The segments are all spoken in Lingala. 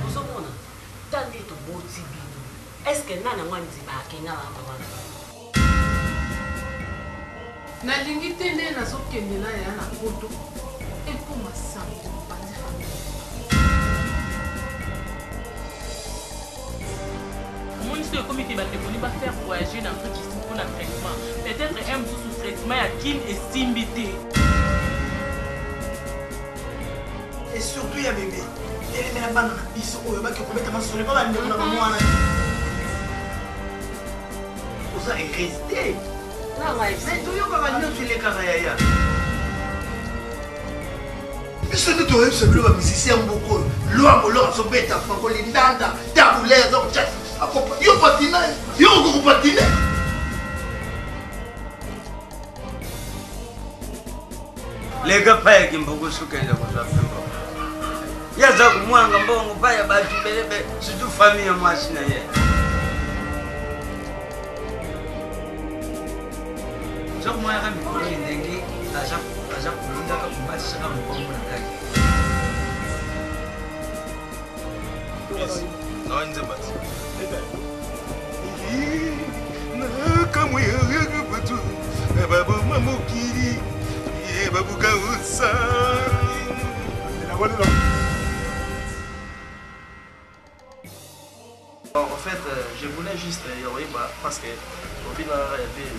Ozomona ta nde toboti bino, est-ce nani yango andimaka nga na mama na bango? Nalingi te nde nazokende na yaya na poto ekoma sango mopanzi famille. Omoni soki ekomi ke bandeko ni bafaire voyager na Afrique du Sud mpona traitement, peut-être un mosusu traitement ya kin esimbi te. Et surtout ya bebe telemela bana na biso oyo baki kobeta masolo epa bandeko na bango wana. Oza heureuse te. Mais toyokaka nyonso elekaka yaya. Biso nde toyebisa bino bamusicien ya mboka oyo lwambo lor azobeta franco lindanda tabule aza kotya yo patina yo okoki kopatine. Leka paya kimbukusu kende kozwa fimbo. Ye aza komwanga mbongo paya bato belebe surtout famille ya mwasi na ye. Oza komonaka mikolo oyo ndenge aza kolingaka komatisaka mokongo na kati. Baboma mokili babuka osa. Bon, en fait, je voulais juste Yoruba parce que au final, il y avait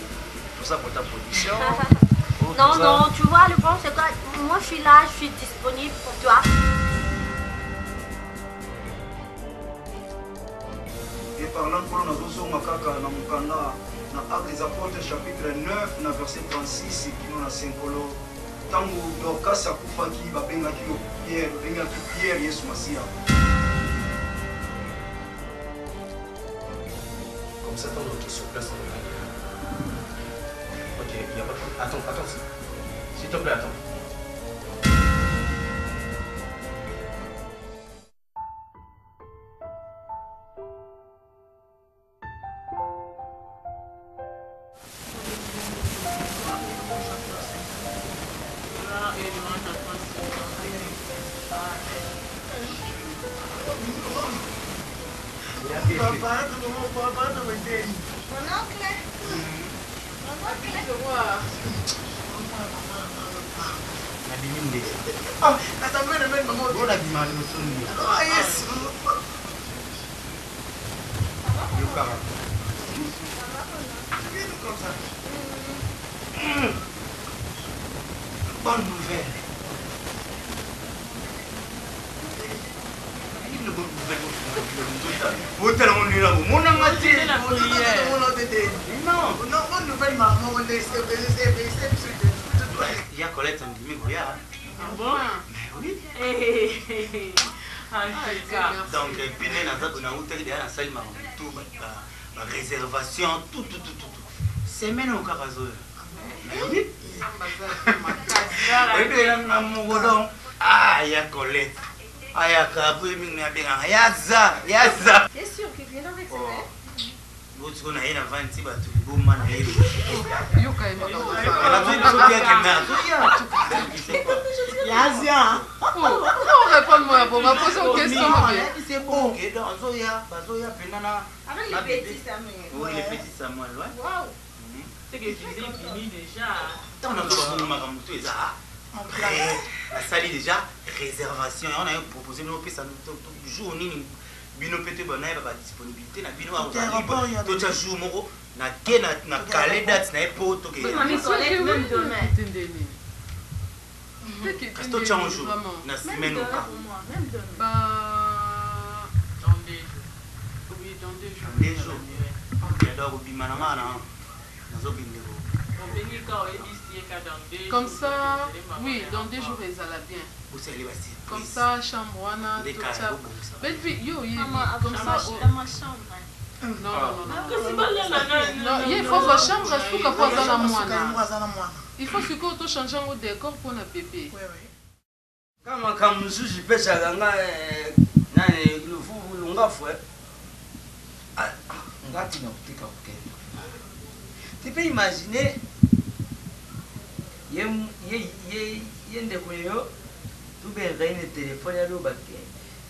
tout ça pour ta production. Non, non, tu vois, le problème c'est quoi? Moi, je suis là, je suis disponible pour toi. Et parlant pour nous, nous kaka na mukanda na Actes des Apôtres chapitre 9 na verset 36 kino na 5 tango Dorcas akufaki babengaki yo Pierre, babengaki Pierre Yesu Masiya. Comme ça, tant que sur place, on va. Ok, il n'y a pas de problème. Attends, attends. S'il te plaît, attends. Mon oncle. Mon oncle. Nabimi nde. Ah, attends, mais maman. Bon, nabima liboso nde. Ah, yes. Yokaka. Comme ça. Bonne nouvelle. Une bonne nouvelle. Botala ngo ndenge bomonanga te. Non, non, bonne nouvelle, maman, c'est Ya Colette andimi koya. Ah bon? Mais oui. En tout cas. Donc, puis nde naza boye nautaki deya nasali makambo tout ba réservation tout tout tout tout. Semaine oyo kaka azoya. Mais oui. Oyebi na moko donc ah ya Colette. Ayaka boye mingi abengaka yaza yaza. C'est sûr qu'il vient avec ses mères. Botiko na ye na vandi bato liboma na ye. Yoka ye makambo. Yazia. Oh, répondre-moi, bon, ma pose une question. C'est bon. Ok, donc azoya, bazoya pena na. Avec les petits Samuel. Oui, les petits Samuel, ouais. Waouh. C'est que je les ai finis déjà. Tant na zo makambo tout eza. Nasali déjà réservation. On a proposé nous pesa jour nini bino mpe toyeba nayeba badisponibilité na bino totya jour moko na ke na kale date na ye mpo tokekasi totya un jour na semaine oka Dans deux jours. Deux jours. Donc obima na nga na nazokende ko. Obengi ka oyebisi ye ka dans deux Comme jours, ça, tokende mama oui, ya dans deux enfant. jours ezala bien. Bosaleli ba surprise. Comme ça, chambre wana, Nde tout kaka ça. bobongisa. Belle vie, yo, yebi. Maman, Comme dans ça, ma- oh. dans ma chambre. Non, non, non, Kasi non. balala na- Non, ye, il faut ba chambre suka po aza na mwana. aza na mwana. Il faut sikoyo tochange yango décor mpona bébé. Ka makambo mosusu epesaka nga eh, nani lufufu lungafu eh. Ah, ah, nga ntina koteka kokende tu peux imaginer ye, ye, ye, ye ndeko yo tobengai na telefone aloba ke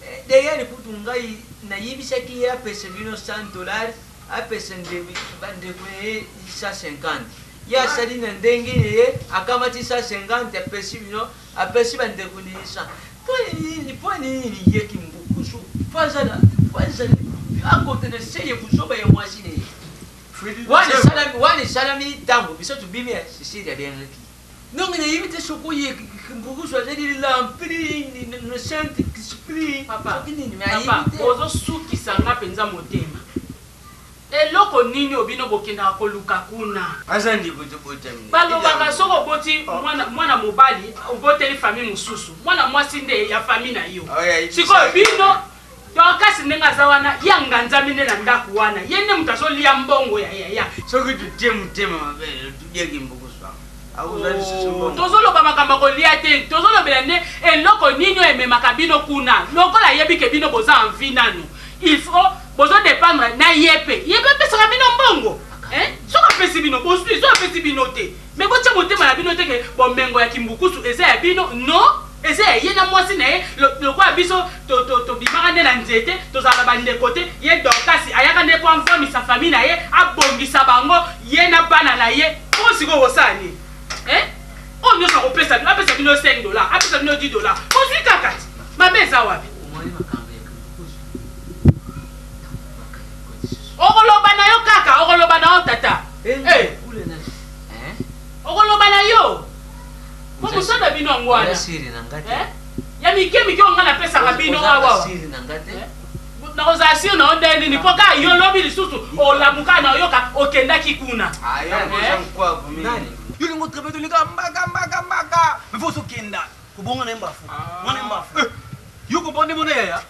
eh, deyani kutu ngai nayebisaki ye apesa bino 100 dollars apesa bandeko na ye 150 ye asali na ndenge na ye akamati 150 apesi bino apesi bandeko na ye 100 mpo nini mpo nini yeki mbukusu po azala po azali akota na se ye buzoba ya mwasi na ye wana esalami wana esalami ntango biso tobimi ya sisili abengaki donc nayebi te soki oye mbukusu azali lampri na saint esprit soki nini me Papa, ayebi te ozosukisa nga mpenza motema eloko nini oyo bino bokendaka koluka kuna aza ndeko tobotami balobaka soki oboti mwana, mwana mobali oboteli famille mosusu mwana mwasi nde ya famille na yo sikoyo bino Dorcas ndenge aza wana ye anganzami nde na ndako wana ye nde moto azolia mbongo ya yaya soki totie motema mabe toliaki mbukusu akozwa lisusu mbongo tozoloba makambo ya kolia te tozolobela nde eloko nini oyo ememaka bino kuna lokola ayebi ke bino boza envie nanu il faut bozodépendre na ye mpe ye mpe apesaka bino mbongo Hein? Soki apesi bino bozwi, soki apesi bino te mais botia motema na bino te ke bomengo ya kimbukusu eza ya bino non eza ya ye na mwasi na ye lokola biso tobimaka nde na nzete tozalaka bandeko te ye Dorcas ayaka nde mpo amvwamisa famille na ye abongisa bango ye na bana na ye mpo sikoyo kosala nini hein? Oyo nyonso akopesa bino apesa bino 5 dollars apesa bino 10 dollars bozwi kaka ti mabe eza wapi? Okoloba na yo kaka okoloba na yo tata eh. Okoloba na yo po mosala na bino yango wana eh? Ya mike mike oyo ngai napesaka bino awa nakozala sire na yo nde nini mpo kaka yo lobi lisusu olamuka na oyoka okendaki kuna Yo lingo trebe tolinga mbaka mbaka mbaka mais faut sokenda kobonga na mbafu mwana mbafu yo comprendre mona yaya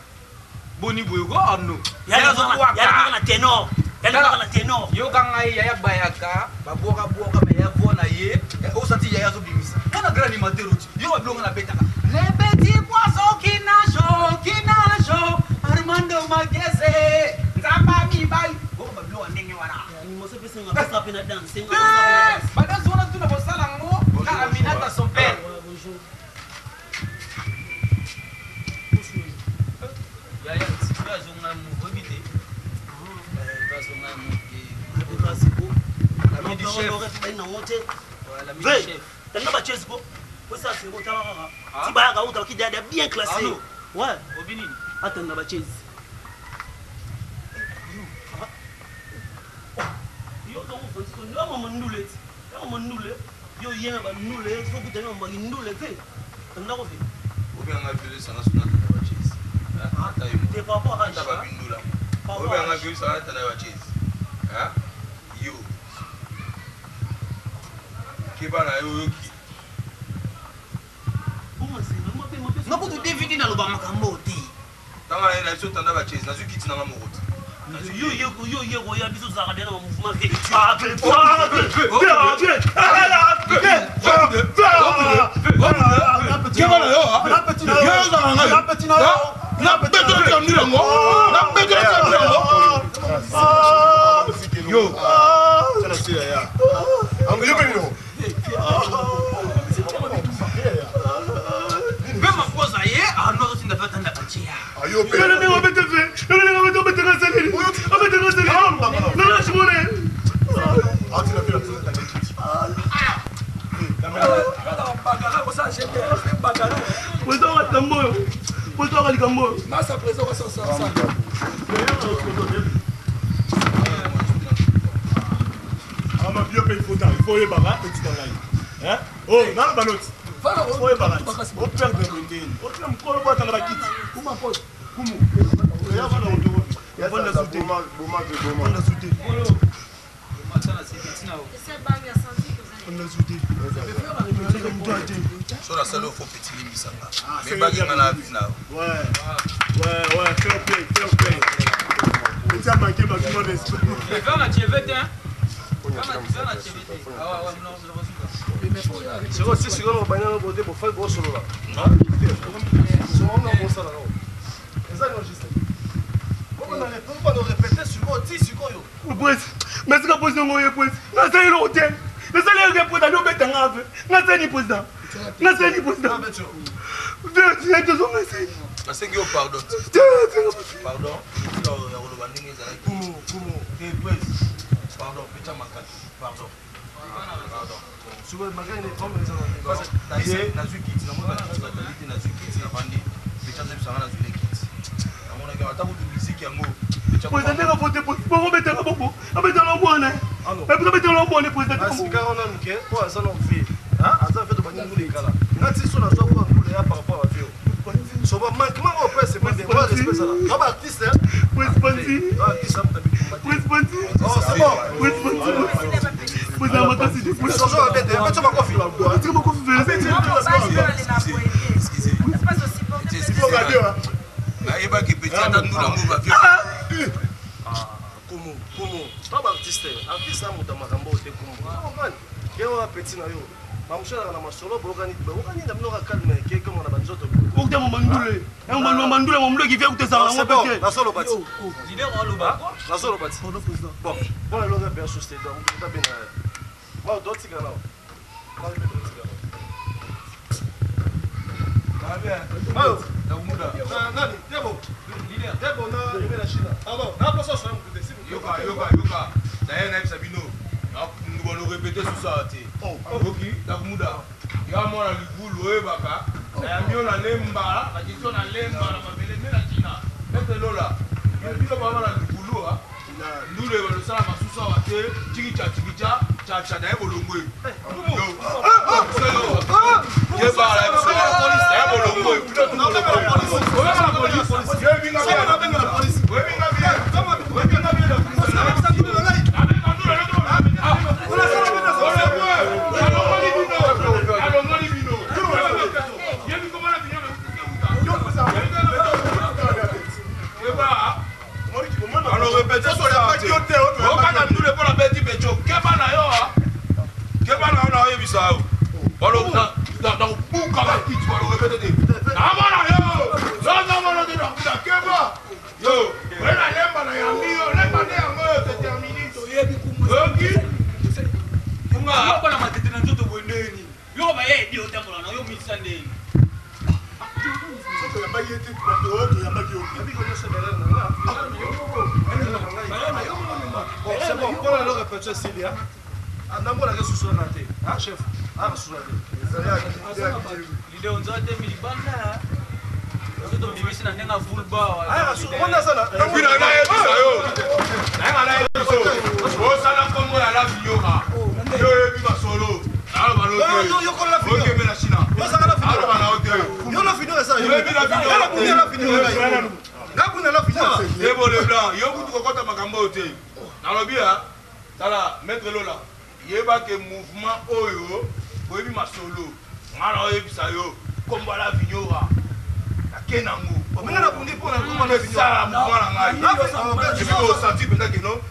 boni boye ko arno yali na tenor yali na tenor yoka ngai yaya bayaka babwaka bwaka me ya vo na ye osanti yaya azobimisa nga na grand animateur oti yo babilonga nabetaka le petit poisson qui nage qui nage Armando Magese nzamba mibali boko babilonga ndenge wana badanse wana tuna kosala yango ka Aminata son père. Yaya yo azonga movoyebi te azonga L'ami du chef. Tanga ba chess ko. Posa seko tala kaka. Ti bayaka uta ki dada bien classé. Ouais. Obini. Atanga ba chess. Yo to ko yo mama ndule. Yo mama ndule. Yo yena ba ndule, fo kutana mama ndule te. Tanga ko fe. Obenganga violence na suna tata ba chess. Ata yo. Te papa Ata ba bindula. Obenganga violence na tata ba chess. Ha? Yo. Keba na yo yoki. Nga kutu DVD naloba makambo te. Tanga na ye na biso tanda ba chess, nazwi kiti nanga moko te. Yo yeko yo yeko ya biso tozalaka bien na ba mouvement te. Keba na yo, yo ozala na ngai. Nabetela tika ndula yango. Nabetela tika ndula yango. Yo. Mpe makoza ye ano azotinda mpe atanda batia. Ama bio mpe ifota ifo oyebaka petit na ngai o nana banoti oyebaka operdre mondeni otina mokolo bo atanga bakiti kumu. Vanda sute. Vanda sute. So nasali ofo peti limbisanga mebaki nga na vi na Ouais, ouais, fair play, fair play. Petit a manqué maximum respect. Sikoyo ti sikoyo bobandi bote bofali bosolola sikoyo bosala nao eza nio juste bobanda répété sikoyo ti sikoyo Prince, mais sika président ngoye prince. Nasali eloko te. Nasali eloko te président obeta nga ave. Nasali président. Nasali président. Vertu ya tozonga esali. Nasengi yo pardon. Pardon. Ya koloba ndenge ezalaki. Te prince. Pardon, peta makasi. Pardon. Pardon. Naye nazwi kiti namoni bakiti batali te nazwi kiti navandi pecha azebisanga nazwi le kiti namonaki ata kutu miziki yango. Président ndenge vote bongo betanga bongo abetanga mwana abetanga mwana président. Asika wana moke oyo aza na vie aza vie tobandi ngulu ekala nga ti so nazwa kwa ngulu ya par rapport à vie so ba manquement oyo pe c'est pas bien oyo respect ezala na ba artiste artiste Oh, c'est bon. Président makasi te. Nayebaki peti ata ndula ngo bavie. Komo komo pa baartiste artiste a moto ya makambo oyo te komo ozokomprendre ke oyo apeti na yo bamosu ezalaka na masolo boyokani boyokani na bino ka calme ke komo na banzoto. Okuta mamandule mamandule mamandule kivia kutesaka yango pete. Nazoloba ti nazoloba ti bon bon eloko ya bien suste donc otabena bao totika nao. Nani Debo Debo na na China pardon na posa so mukute si. Yoka yoka yoka, daye nayebisa bino bano répété susu awa te oki dakumuda ya mwana libulu oyebaka nayambi yo na lemba na question na lemba na mabele nde na ntina ete lola bino bama na libulu ndulu ebanda osala masusu awa te tikica tikica caca naye bolongwe naye bolongwe. Okata ndule mpo na beti pecho keba na yo keba na yo na oyebisa yo nakobuka bakiti balorepete te namona yo nazamona te nakuta keba yo oye na lemba na yambi yo lemba nde yango oyo te termini oyoki. Mpona matete na nzoto boye ndeni yoko baye edi otambola na yo misa ndeni. Toyambaki ye te, toyambaki yo. Bon, c'est bon, mpona eloko epeto esili namonaka esusu wana te chef akasusu te. Lide onza te milibanda nzoto bimisi na ndenge avulba. Nayebisa yo nayeba nayebisa osala nkombo ya laviyoka yo oyebi masolo naloba okeme na china aloba na yo te Debo Leblanc yo kutu kokɔta makambo oyo te nalobi ya tala maître Lola yebake mouvement oyo oyebi masolo nga na oyebisa yo kombo ala vignora nake nango esala mouvement na ngai epi osanti mpenza keno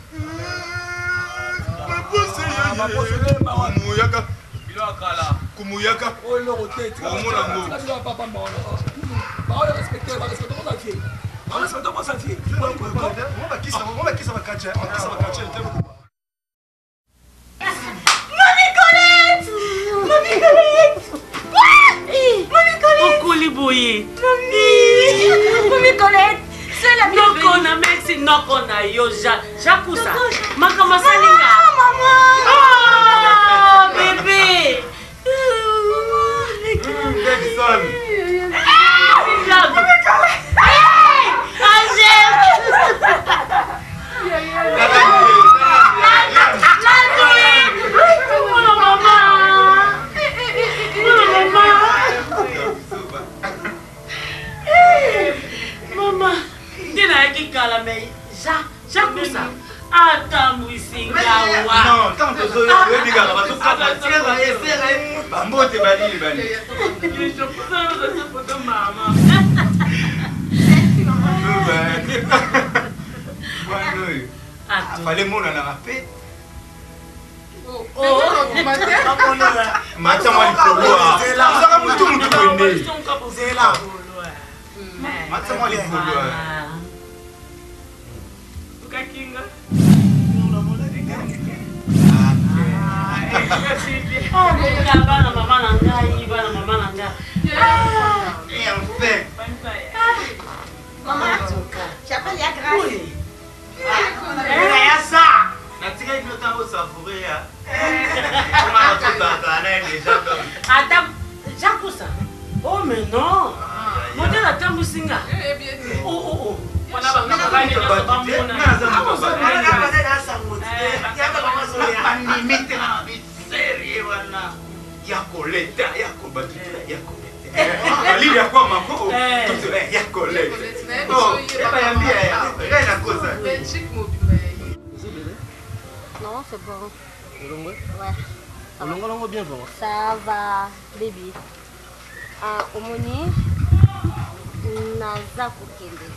kumuyaka kumuyaka omona ngo. Mami Colette! Mami Colette! Mami Colette! Okoli boye. Mami! Mami Colette! C'est la bienvenue. Noko na merci noko na yo Jakusa. Makambo asalinga. Maman! Oh, bébé! Jackson! Hey! Angèle! Mama, nde nayaki kala me. Non, ntango tozoyebi kaka bazokata sera ye sera ye bambote banini banini. Wana oyo afale monanaka mpe mata mwa likolo ozaka mutu mutu kwende mata mwa likolo. Bana mama na ngai, bana mama na ngai. Et enfin. Maman, j'appelle ya Grâce. Ya ça. Natikaki bino ntango savoure ya. Ata Jakusa. Oh mais non. Modèle atambusi nga. Oh oh oh. Ya koleta ya kobatutela ya koleta alili ya kwa mako ya koleta ebayambi ya na kosa. Non, c'est bon. Olongwe? Ouais. Olongolongo bien vraiment. Ça va, baby. Ah, omoni naza kokende.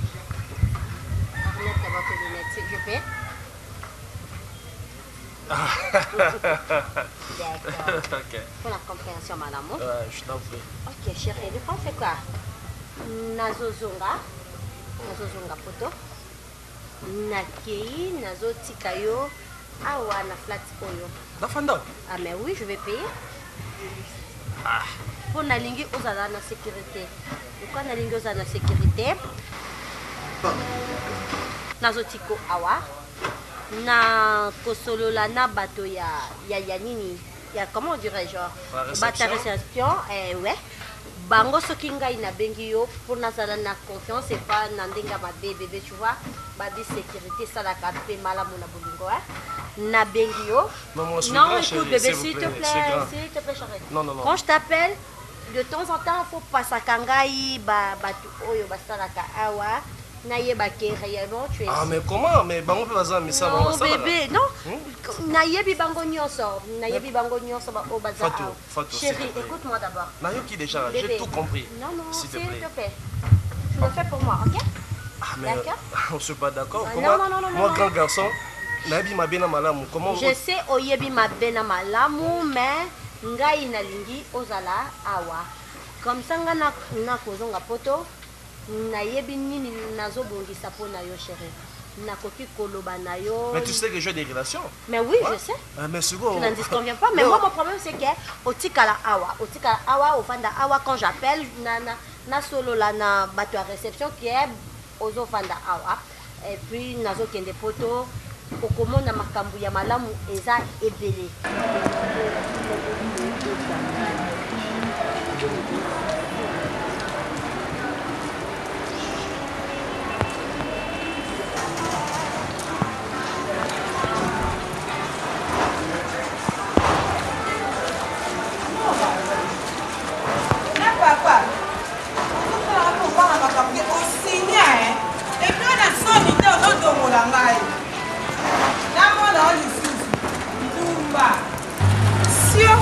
Arlette bato lunette, je peux? D'accord. Ok. Pour la compréhension malamu. Ouais, je t'en prie. Ok, chérie, le problème c'est quoi? Nazozonga, nazozonga poto. Nakei, nazotika yo awa na flat oyo. Nafanda? Ah mais oui, je vais payer. Ah. Mpo nalingi ozala na sécurité. Lokola nalingi ozala na sécurité, nazotiko awa na kosolola na bato ya, ya, ya nini ya comment on dirait genre Ba bato ya réception. réception, eh, ouais, bango soki ngai nabengi yo mpo nazala na confiance epa na ndenge ya mabe bebe, tu vois, babi sécurité esalaka mpe malamu na bolingo, eh. Nabengi yo. Non, moi, je suis Non, grand, écoute chérie, bébé, s'il vous s'il te plaît, plaît, c'est grand. s'il te plaît chérie. Non, non, non. Quand je t'appelle de temps en temps, faut pasaka ngai ba bato oyo basalaka awa, nayeba ke réellement tu es Ah, mais comment? Mais bango mpe baza misa bango Non basalaka. bébé, non, nayebi bango nyonso, nayebi bango nyonso ba oyo baza Fatou, awa. Fatou, s'il Chérie, te plaît. écoute-moi d'abord. Nayoki déjà, j'ai Bébé. tout compris. Non, non, S'il s'il te plaît. te plaît. Tu le fais pour moi, ok? Ah, mais D'accord. on se bat d'accord. Ah, Comment non, non, non, non, moi, non. grand garçon, nayebi mabe na malamu. Comment Je sais oyebi mabe na malamu, mais ngai nalingi ozala awa. Comme ça nga na nakozonga poto, nayebi nini nazobongisa mpo na yo chéri. Nakoki koloba na yo. Mais tu sais que j'ai des relations. Mais oui, Ouais. je sais. Ah, mais sikoyo. Tu n'en disconviens pas, mais Non. moi mon problème c'est que otikala awa, otikala awa, ofanda awa quand j'appelle na na na solola na bato ya réception qui est ozofanda awa. Et puis nazokende poto okomona makambo ya malamu eza ebele. Na papa ozosalaka mpe obanga makambo te osinya epuis na soni te ozodongola ngai namona o lisusu ndumba sio.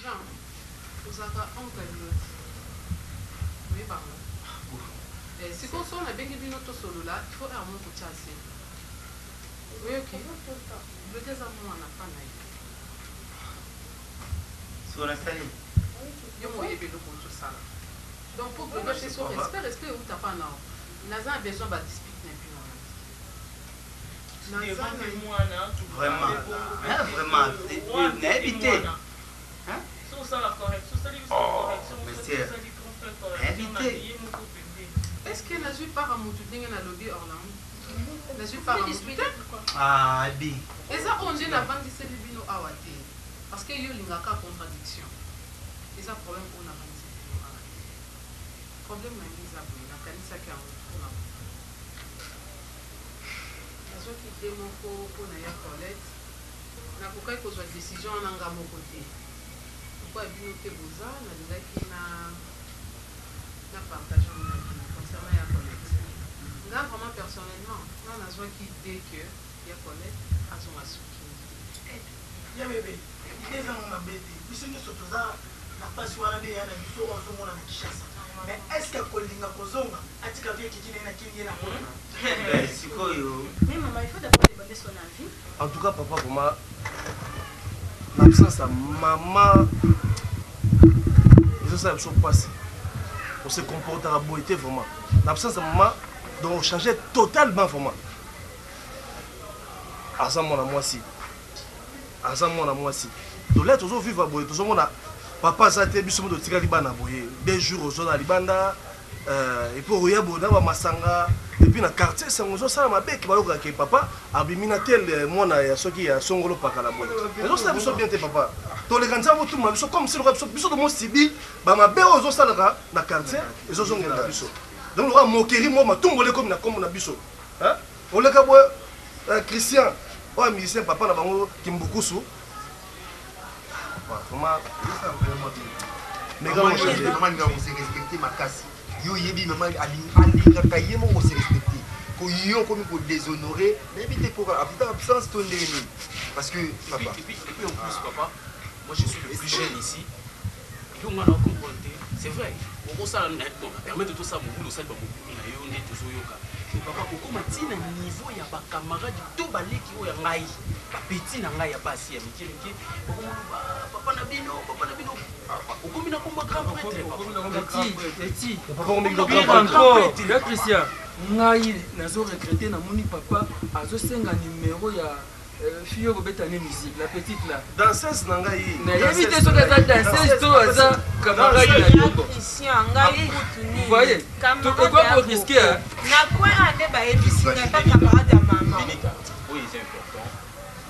Jean, ozalaka oncle Glodi, oyebanga sikoyo so nabengi bino tosolola, il faut heure moko tia se oyoki Glodi aza mwana pa na ye. So nasali. Yo moyebi eloko ozosala, donc po Glodi apesi yo respect, respect euta pa na yo. Naza na besoin badispute na bino wana te. Naza na Vraiment, hein, vraiment, nayebi te. Oh, monsieur, nayebi te. Est ce que nazwi part ya motu ndenge nalobi Orlando, nazwi part ya motu te? Ah, bi. Eza oyo nde navandiseli bino awa te, parce que yo olingaka contradiction. Eza problème oyo navandiseli bino awa te. Problème na ngai eza boye, nakanisaki yango mpona nazwaki idée moko mpona ya Colette. Nakokaki kozwa décision wana nga moko te. Lokola bino mpe boza, nalingaki na na partage yango na bino concernant ya Colette. Nga vraiment personnellement, nga nazwaki idee que ya Colette azonga suki. Ya bebe, idee eza nango mabe te. Biso nionso toza na pasi wana nde yaya na biso oyo azomona na Kinshasa. Mais est ce que akolinga kozonga atika vie kiki na ye na kin ye na poto? Mais sikoyo. Mais maman, il faut d'abord demander son avis. En tout cas papa vraiment l'absence ya maman ezosala biso mpasi on se comportaka boye te vraiment l'absence ya maman donc on changeait totalement vraiment aza mwana mwasi aza mwana mwasi donc là tozovivre boye tozomona papa aza te biso mo totikali bana boye deux jours ozo na libanda euh, epuis okoya boye na bamasanga epuis na quartier sango ezosala mabe ke bayokaka ke papa abimi na tel euh, mwana ya soki ya songolo pakala boye ezosala biso bien te papa toleka nzambe otuma biso comme si lokola biso biso tomosibi bamabe oyo ezosalaka na quartier ezozongela biso donc lokola mokeri moko matumboli ekomi na nkombo na biso oleka boye euh, christian oyo musicien papa na bango kimbukusu vraiment mama alingaka kose respecte makasi yo oyebi mama alingaka ye moko kose respecte ko yo okomi kodéshonore nayebi te koka apita absence to ndenge nini parce que papa et puis, et puis en plus papa moi je suis le plus jeune ici yo nga na comprendre te c'est vrai okosala bon permettre tosala mobulu osali bamobulu na yo nde tozoyoka mais papa kokoma ntina niveau ya bacamarade to baleki oyo ya ngai bapeti na ngai ya basi ya mike mike bakomoloba papa na bino papa na bino okomi na komba grand prêtre ya christian ngai nazo regrete namoni papa azosenga numero ya Euh, fille oyo kobeta ne musique la petite là danseuse na ngai nayebi te soki aza danseuse to aza camarade na yo Christian ngai kutu nini voyez tokoki koriske na coin a nde bayebisi ngai pa camarade ya mama Benita oyo eza important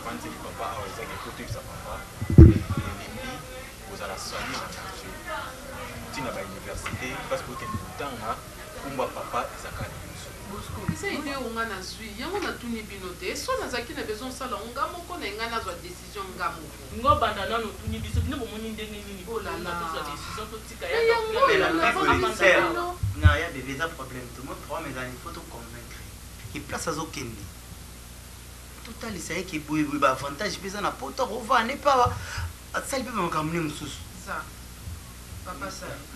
vandeli papa awa ezaki ekotoyebisa papa elembi kozala soigne na quartier ntina bauniversité place kokende kotanga kumba papa eza kaka liboso. Bosco, eza idee oyo nga nazui, yango natuni bino te. Soit nazalaki na besoin osala yango nga moko na ngai nazwa decision nga moko. Ngo banda nanu otuni biso bino bomoni ndenge nini Oh là pona là. tozwa decision totika Mais yango oyo navandisi bino. Na ya bebe eza problème te, moi problème eza il faut to convaincre ye place azokende totalisa ye ke boye boye ba avantage mpe eza na poto akovanda ne pawa asali mpe makambo ne mosusu. Za papa sali.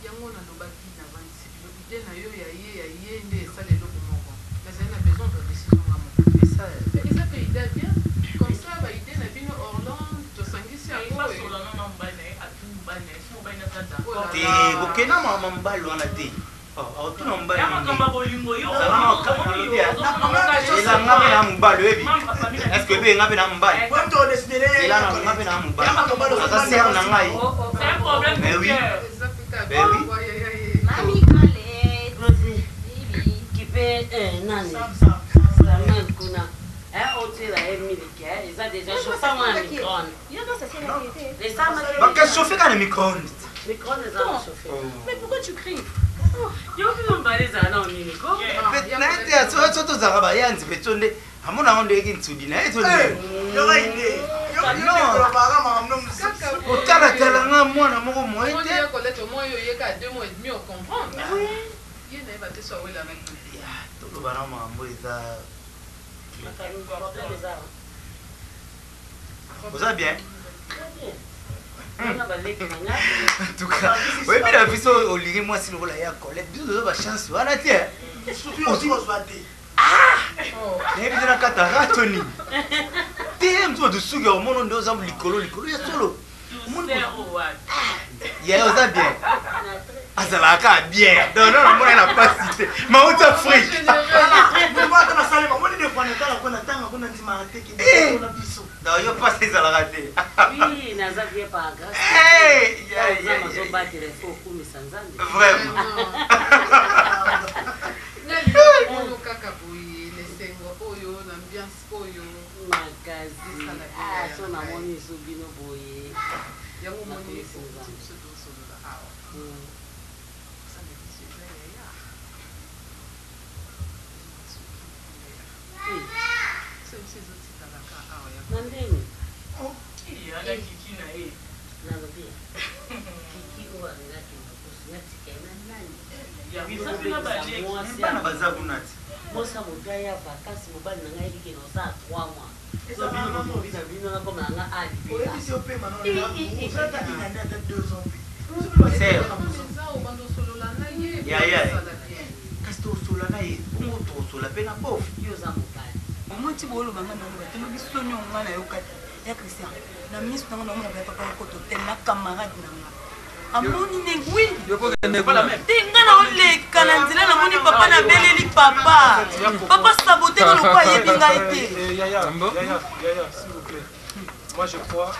Yango na lobaki na vandisi bino idee na yo ya ye ya ye nde esala eloko moko nazali na besoin ozua decision nga moko mais eza pe idee ya bien comme ça ba idee na bino Orlande tosangisi yango te kokenda mama mobali wana te akotuna mobali elanga mpe na mobali oyebi estce oyebi nga mpe na mobali elanga nga mpe na mobali aza sere na ngai mais oui mais oui Mami Colette, kipe nani Samuel kuna otiela ye miliki eza déjà chauffe mwana micro-ondes bakachauffe kaka na micro-ondes micro-ondes eza na chauffe mais pourquoi tu cries yo bino mibale ezala nao nini ko naye te so tozalaka bayanzi mpe to nde amona yango ndeyeki nsudi na ye otalatala nga mwana moko moye te toloba na makambo eza oza bien en tout cas oyebi na biso olingi mwasi lokola ya colette biso toza bachance wana te nayebi te na kata rato nini te mosu bato suki omono nde oza likolo likolo ya solo yaya oza bien azalaka kaka bien donc non namona na pasi te mauti afrique donc yo pasi ezalaka te oui naza bien par grâce nzambe azobatela il faut okumisa nzambe vraiment oyo kaka boye na esengo oyo na ambiance oyo makasi ah, so namoni ezo bino boye yango moni okuti biso tosolola awa osala biso eza yaya so biso ezotikalaka awa na ndeni nalobi Natika ye na nani? Bana baza kuna ti. Mwasi ya moto aya vacances, mobali na ngai ayebi ke naosala 3 mois. So bino bokobi na bino nakoma na nga a Oyebisi yo mpe mama, ozata inane ata 2 ans mpe. Sœur. Eza obanda osolola na ye. Yaya. Osala bien. Kasi tokosola na ye bongo tokosola mpe na bof. Yo oza mobali. Omoni ti booloba ngai naoloba te lobi soni oyo ngai nayoka te ya Christian na miso nanga naomona baya papa okoto te na camarade na nga amoni ndenge wi te ngai naoleka na nzela namoni papa nabeleli papa papa sabote nga lokola ayebi ngai te. Yaya, yaya, yaya, s'il vous plaît. Moi je crois,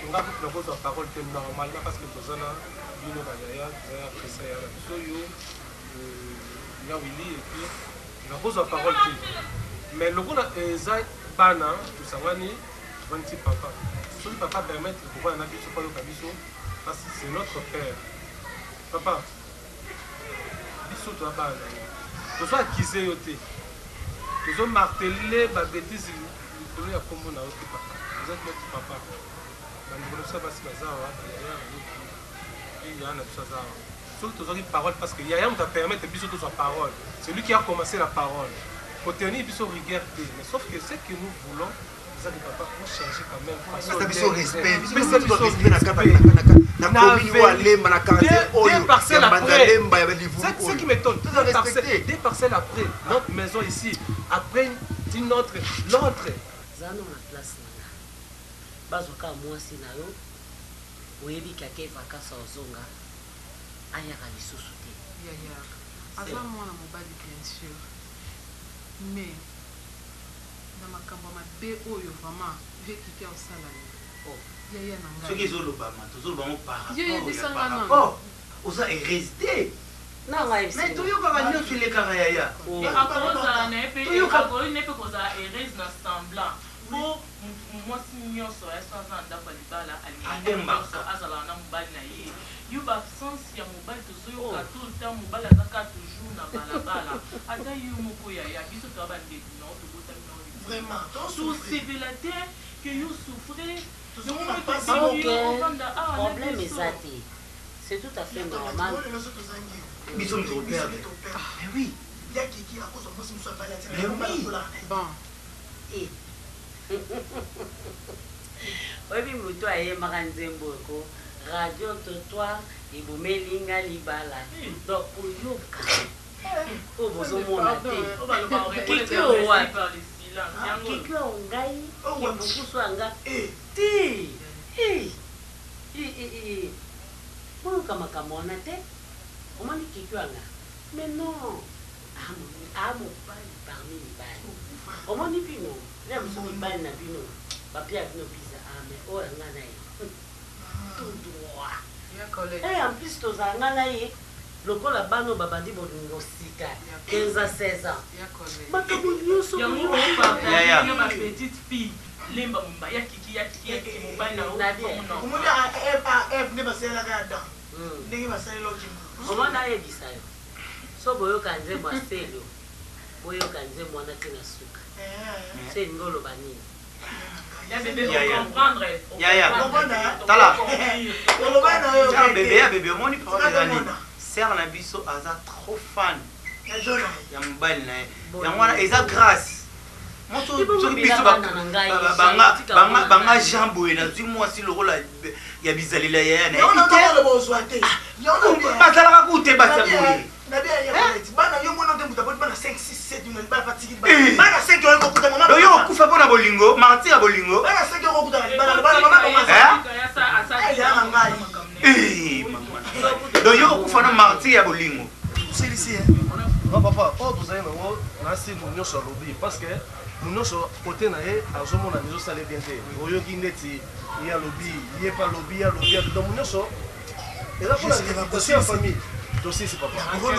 nga kutu nakozwa parole te normalement parce que toza na bino ba yaya, toza na Christian yaya na biso yo, na Willy et puis nakozwa parole te. Mais lokola eza bana tosangani tovandi ti papa. Soki papa permettre kovanda na biso po ayoka biso parce que c'est notre père. Papa, biso toza bana na yo. Tozo accuser yo te. Tozo marteler ba bêtises likolo ya kombo na yo te papa. Oza notre papa. Bandeko na biso ya basi baza awa, ba yaya bayoki. Puis yaya na biso aza awa. Soki tozwaki parole parce que yaya moto a permettre biso tozwa parole. C'est lui qui a commencé la parole. Ko tenir biso rigueur te. Mais sauf que ce que nous voulons eza que papa o changer quand même façon Pesa biso d'être. respect. Biso Pesa biso biso respect na kati na Na commune oyo ya Lemba, na quartier Deux- oyo deux parcelles ya Mbanda après. Lemba, ya Livulu C'est ce oyo. qui m'étonne. Toza Deux parcelles, respecté. deux parcelles après, notre maison ici, après une autre, l'autre. Zala na place na nga. Bazwa kaka mwasi na yo, oyebi ke ake vacances ozonga, ayaka lisusu te. Yaya aza mwana mobali bien sur mais na makambo ya mabe oyo vraiment vieux Kiki aosala yo yaya na ngai. Soki ezolobama tozoloba yango par Yo rapport ya yebisa par nga nanu. rapport oza heureuse te. Na ngai yebisa Mais bino. toyokaka nyonso elekaka yaya. Akozala na ye mpe Toyoka. akoki na ye mpe kozala heureuse na semblant po mwasi nyonso ya so aza na ndako ya libala alingaka Abomba. nyonso azalaka na mobali na ye. Yo ba absence ya mobali tozoyoka tout le temps mobali aza kaka toujours na balabala ata yo moko yaya biso toza bandeko na yo tobotami na yo liboso. Vraiment, tosouffrir. Tosepela te que yo souffre. Tozomona pasi Ok, Ovanda awa na problème biso. eza te. C'est tout à fait normal. Biso moto toperdre. Mais oui. Ya Kiki akozwa mwasi mosusu abali atia Mais oui. Bon. Eh. Oyebi moto ayembaka nzembo oyo ko radio trottoir ebomeli nga libala. Donc koyoka oyo bozomona te. Oyo balobaka reconnaître Kiki oyo wapi? par le silence. Yango. Kiki oyo ngai kimbukusu ya nga te. Eh. Eh, eh, eh. Boyoka makambo wana te. Omoni kiki oyo nga. Mais non. Amobali parmi mibali. Omoni bino, na mosusu mibali na bino, bapia bino biza. Ah, mais oyo nga na ye. Tout droit. Et en plus tozala nga na ye lokola bana oyo babandi bolingo sika 15 à 16 ans. Makambo nyonso Yango boyoka. opartage na ba petite fille lemba momba ya kiki ya kiki ya kiki mobali na yo Nadia. Omoni AF nde basalelaka ya dan ndenge basalela okima. Omoni ayebisa yo so boyoka nzembo ya selo boyoka nzembo wana te na suka so elingi oloba nini. Ya bébé Yaya. ocomprendre. Yaya. Tala. Oloba na yo. Ya bébé, ya bébé, omoni problème Tika eza nini? tomona. Sœur na biso aza trop fan Ya Jona. ya mobali na ye. Yango wana eza grâce. Moi, so- Ibo soki mobila biso bana na ngai, banga tika banga mwana banga ngai. Jean boye nazwi mwasi lokola ya bizalela ya ya na Yango ye na te. oloba ozwa te. Yango na Bazalaka kutu te basi ya boye. Na bien ya Colette. Bana yo mona te mutu aboti bana 5 6 7 na libala patiki Eh. bana. Bana 5 yo kokuta mama. Donc yo okufa mpo na bolingo, martyr ya bolingo. Bana 5 yo kokuta na libala bana mama mama. Eh? Ya na ngai. Eh, mama. Donc yo okufa na martyr ya bolingo. Celui-ci Non papa, oyo tozali nango nasi moto nyonso alobi parce que moto nyonso kote na ye azomona ezosala bien te. Oyoki ndeti ye alobi, ye mpe alobi, ye alobi, ye alobi. Donc moto nyonso eza mpona dossier ya famille. Tosisi papa. Ouais,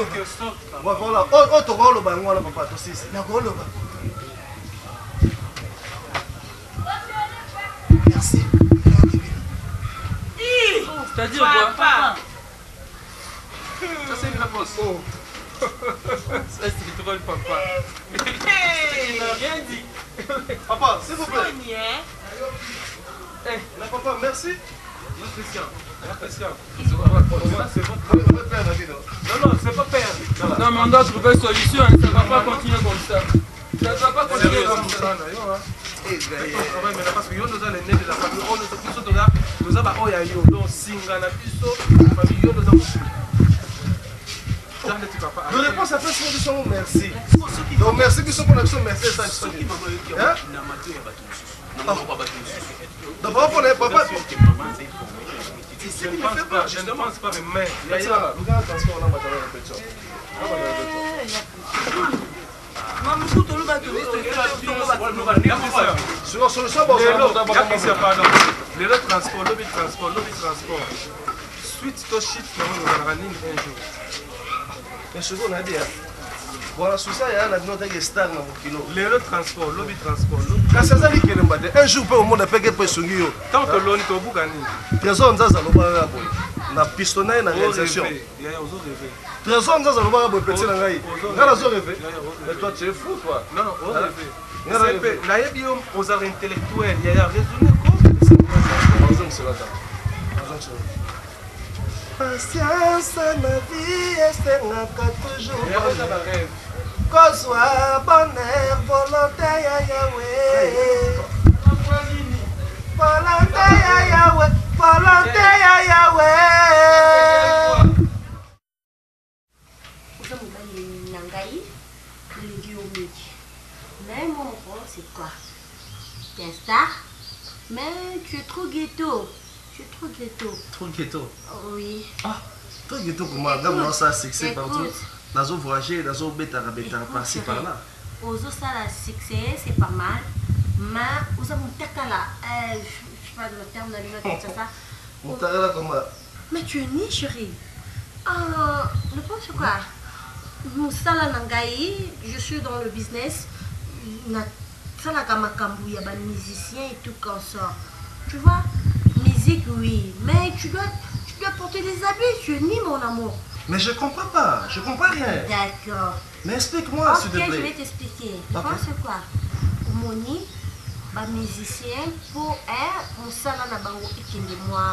voilà. Oyo oyo tokoloba yango wana papa, tosisi. Nakoloba. Merci. C'est-à-dire quoi? Papa. Ça, c'est une réponse. Ça, c'est drôle, papa. Il n'a rien dit. Papa, s'il vous plaît. Soni, hein? Eh, mais papa, merci. Non, Christian. Non, Christian. Ça, c'est votre Père, la vie, On doit trouver solution, hein. Ça ne va pas continuer comme ça. Ça ne va pas continuer comme ça. Parce que yo ndoza l'aîné de la famille oyo biso toza toza baoyo ya yo donc singa na biso famille yo ndoza mokili. De réponse apesi biso yango merci. Donc merci biso mpona biso merci eza biso. Donc papa mpona ye papa. Je ne pense pas, je ne pense pas, mais lelo transport lobi transport lobi transport suite to shit nango ezalaka nini un jour. Mais soki onayebi ya voilà susa ya na bino otaki star na mokilo. Lelo transport lobi transport. Kasi aza likelemba te un jour mpe omona peke mpe esungi yo. Ntango toloni tobuka nini. Trésor Nzaza alobaka boye na pisto na ye na réalisation. Trésor Nzaza alobaka boye petit na ngai ngai nazo rêve. Mais toi tu es fou toi. Non non, ozo rêve. Nayebi yo ozala intellectuel yaya, raisonne ko. Patience na vie esengaka toujours kozwa bonheur, volonté ya Yawe, volonté ya Yawe, volonté ya Yawe. Oza mobali na ngai, nalingi yo mingi, mais moi mon problème c'est quoi? T'es un star, mais tu es trop ghetto, tu es trop ghetto. Trop ghetto? Oui. Ah, trop ghetto comment? Nga mona ça succès partout, nazo voyager, nazo betaka betaka par-ci par-là. Ozosala succès, c'est pas mal, mais oza motakala, je sais pas le terme na lino Kinshasa. Motakala comment? Mais tu es né, chérie. Ah, n'importe quoi. Mosala na ngai, je suis dans le business. Nasalaka makambo ya ba musiciens et tout consort. Tu vois, musique oui, mais tu dois porter des habits, tu es ni mon amour. Mais je comprends pas, je comprends rien. D'accord. Mais explique-moi, s'il te Ok, plaît. je vais t'expliquer. Tu Ok. penses quoi? Omoni, ba musicien pour un mosala na bango ekende moi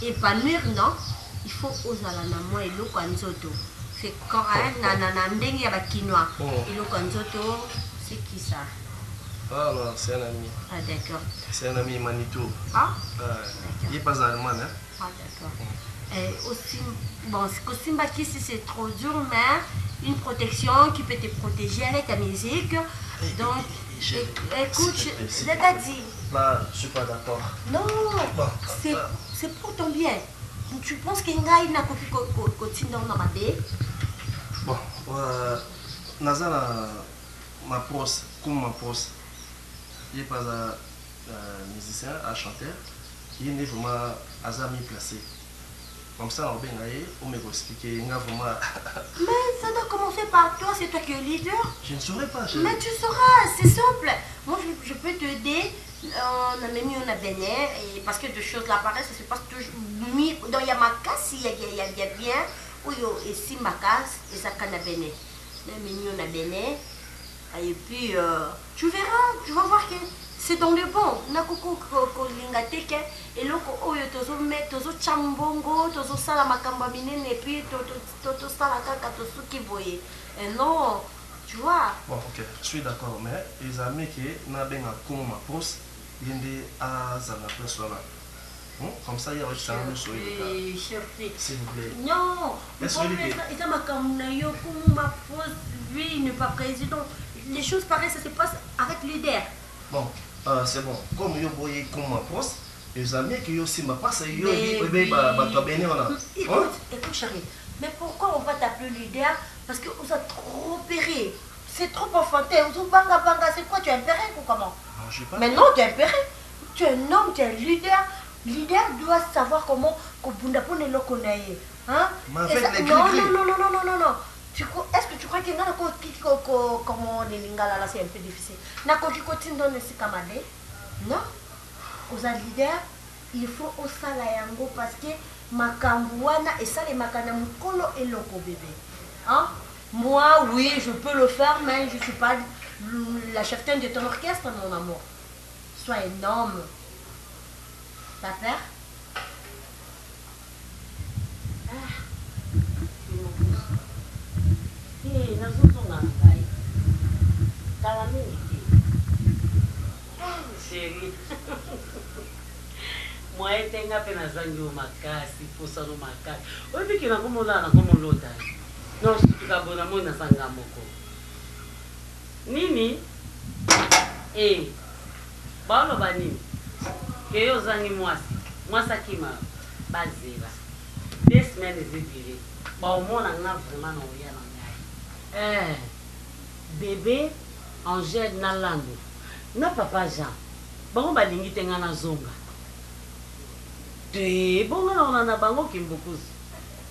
épanouir, non? Il faut ozala na moi eloko ya nzoto. C'est quand hein, na na na ndenge ya ba kinois. Oh. Eloko ya nzoto, c'est qui ça? Ah non, c'est un ami. Ah d'accord. C'est un ami Manitou. Ah? Il est pas allemand, hein? Ah d'accord. Aussi, bon, Kosimba Kisi, c'est trop dur, mais une protection qui peut te protéger avec ta musique. Donc, écoute, S'il te plaît, s'il je te t'ai plaît. dit. Là, je suis pas d'accord. Non, Bon, c'est pour ton bien. Tu penses que ngai na koki kotinda na mabe? Bon, naza na ma pros, comme ma pros. Il est pas un musicien, un chanteur. Il est vraiment aza mis placé. Comme ça, on va on m'a expliqué, on a vraiment. Mais ça doit commencer par toi, c'est toi qui es leader. Je ne saurais pas. Je... Mais tu sauras, c'est simple. Moi, je peux t'aider. On a même mis, on a baigné, et parce que deux choses là, pareil, ça se passe toujours. Donc, il y a ma casse, il y a, il y a, il y a bien. Oui, et si ma casse, et ça canne à baigner. On a mis, on a baigné. Et puis, tu verras, tu vas voir que c'est dans le bon. Nakoko kolinga teke eloko oyo tozo met tozo chambongo tozo sala makambo minene et puis to to to to sala kaka to suki boye. Et non, tu vois. Bon, ok, je suis d'accord, mais les amis qui n'a benga comme ma pros, yende a zana place là. Comme ça, il y a aussi un monsieur. S'il vous plaît. Non, le Est-ce problème, que c'est makambo na yo comme ma pros, lui, il n'est pas président. Les choses pareilles, ça se passe avec leader. Bon, c'est bon. Comme yo boye comme ma pros, les amis qui yo aussi ma passe yo Mais dit bébé ba oui. ba béné on a. Écoute, écoute chérie. Mais pourquoi on va t'appeler leader? Parce que on a trop opéré. C'est trop enfantin. On banga banga, c'est quoi? Tu es impéré ou comment? Non, je sais pas. Mais non, tu es impéré. Tu es un homme, tu es un leader. Leader doit savoir comment kobunda pone loko na ye. Hein? Mais avec Et ça, les non, gris-gris. non, non, non, non, non, non, non. Tu crois, est-ce que tu crois que nga ko ko ko comment les lingala là c'est un peu difficile. Na ko ko tindo ne sikamade? Non? Oza leader, il faut osala yango parce que makambo wana esalemaka na mokolo eloko bébé. Hein? Moi, oui, je peux le faire, mais je suis pas la cheftaine de ton orchestre, mon amour. Sois un homme. T'as peur? Ah. Moyen te nga mpe nazangi yo makasi posano makasi oyebi ke nakomolala nakomolota non sutuka boye namoni naza nga moko nini e baoloba nini ke yo ozangi mwasi mwasi akima bazela deux semaines ezebele baomona nga vraiment na oya na ngai eh, bebe angele na lando na papa jean Bango balingi te nga nazonga te bongo na kolanda bango kimbukusu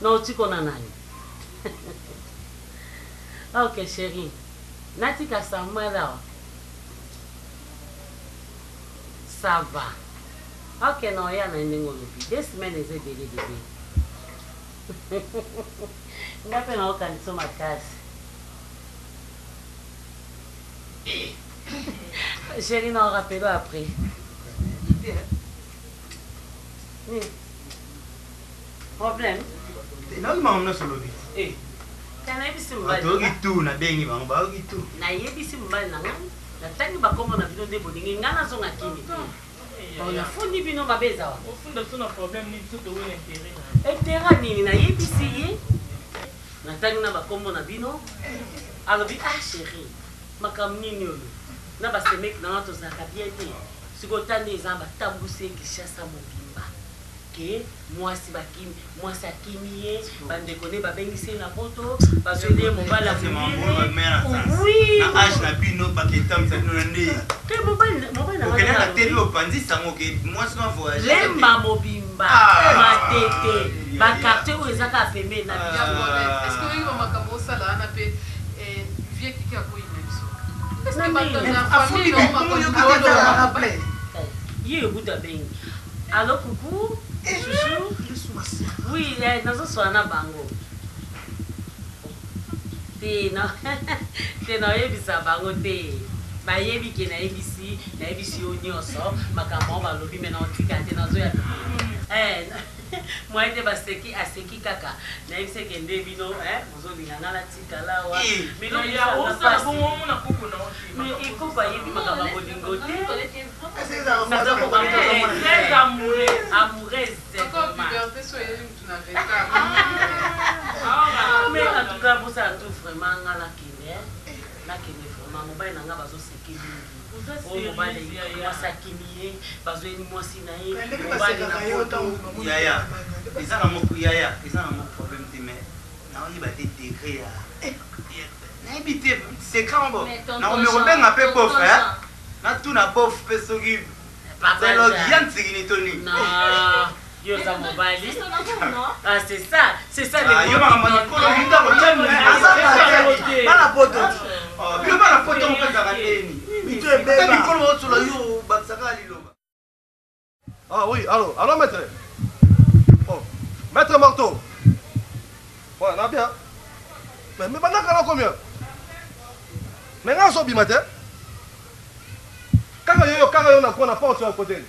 na otiko na nani ok chérie natika Samuel awa ça va ok na oya na ye ndenge olobi deux semaines eza ebele bebe nga mpe naokanisa makasi Chérie, non, rappelle-le après. Nini? Problème? Nayoki makambo nyonso olobi. Eh. Te nayebisi mobali. Bato oyoki tu nabengi bango bayoki tu. Nayebisi mobali na ngai natangi bakombo na bino nde bolingi ngai nazonga kini te. Bon, nafundi bino mabe eza wapi? Ofunda biso na problème nini biso towe na intérêt na. Intérêt nini nayebisi ye natangi na bakombo na bino alobi ah chérie Makambo nini oyo na ba semeki na nga tozalaka bien te sikoyo ta nde eza batambusi ye Kinshasa mobimba ke mwasi bakimi mwasi akimi ye bandeko nde babengisi ye na poto bazweli ye mobali ya monene oui na age na bino baketambisa bino na nde te mobali mobali na okende na tv opanzisa yango ke mwasi na voyage lemba mobimba ah. matete ba quartier oyo eza kaka pembeni na biso est-ce que oyebi makambo osala wana mpe eh, vieux kiki akoyina biso est-ce que bato na famille ye ekuta abengi allo coucou chouchou oui eh, nazoswana na bango te te naoyebisa bango te bayebi ke nayebisi nayebisi yo nyonso makambo yango balobi me naotika te nazoya eh, moyen te baseki aseki kaka nayebisi eke nde bino eh, bozolinga nga natikala awa ekoko ayebi makambo ya bolingo te amoureuse mais en tout cas bosala tout vraiment nga nakende nakende vraiment mobali na nga bazoseke mingi oyo mobali mwasi akimi ye bazweli mwasi na ye mobali na poto yaya eza nango yaya eza nango problème te mais naoyeba te degré ya nayebi te secret ngo nakomi kobenga mpe bof natuna bof mpe soki ya nsikini to nini yo oza mobali ah c'est ça c'est ça ah, yo makambo mikolo bana poto oh, bino bana poto mopesaka ndeni ata mikolo baosola yo bakisaka liloba Ah oui, allô, allô maître. Oh, maître Marteau. Ouais, na bien. Mais mais bandaka na combien? Mais nga so bima te. Kaka yo kaka yo na kona porte ya côté.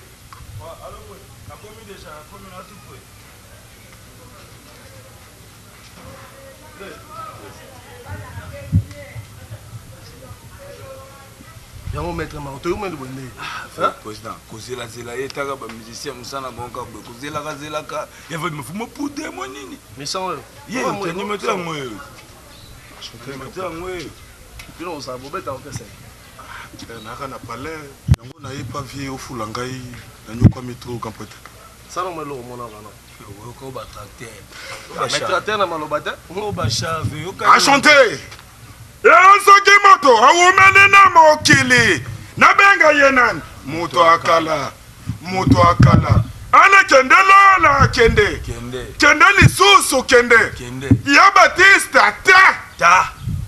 Nakomi déjà, nakomi na tout près. Yango maître Marteau yo mwende bonde. Ah, président, kozela zela ye taka ba musicien musana bango kaka boye kozelaka zelaka ya va mafumo pude mo nini. Mission oyo. Ye animateur yango oyo. Animateur yango oyo. Bino ozala bobeta orchestre. Eh, nayaka na palais yango naye pa vie ofula ngai nanyokwami trop grand prêtre sala mwa eloko mona wana oyoka batracteur tracteur na maloba te achante soki moto awumeli na mokili nabenga ye nani moto akala moto akala ana kende lola kende kende lisusu kende ya batiste ata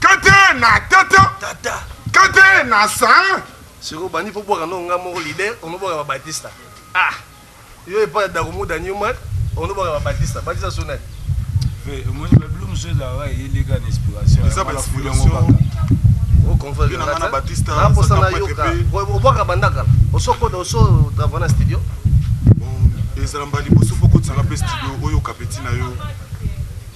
kate na tata kate na san sikoyo bandi mpo bwaka no nga moko leader onobwaka babatista ah yo epai ya dakomuda newman onobwaka babatista batista so nani omoni babilo mosusu ezalaka eyeleka na inspiration eza bainspiration naposa nayoka obwaka banda kala osokota oso travaille na studio ezala mbala liboso mpo okotisanga mpe studio oyoka peti na yo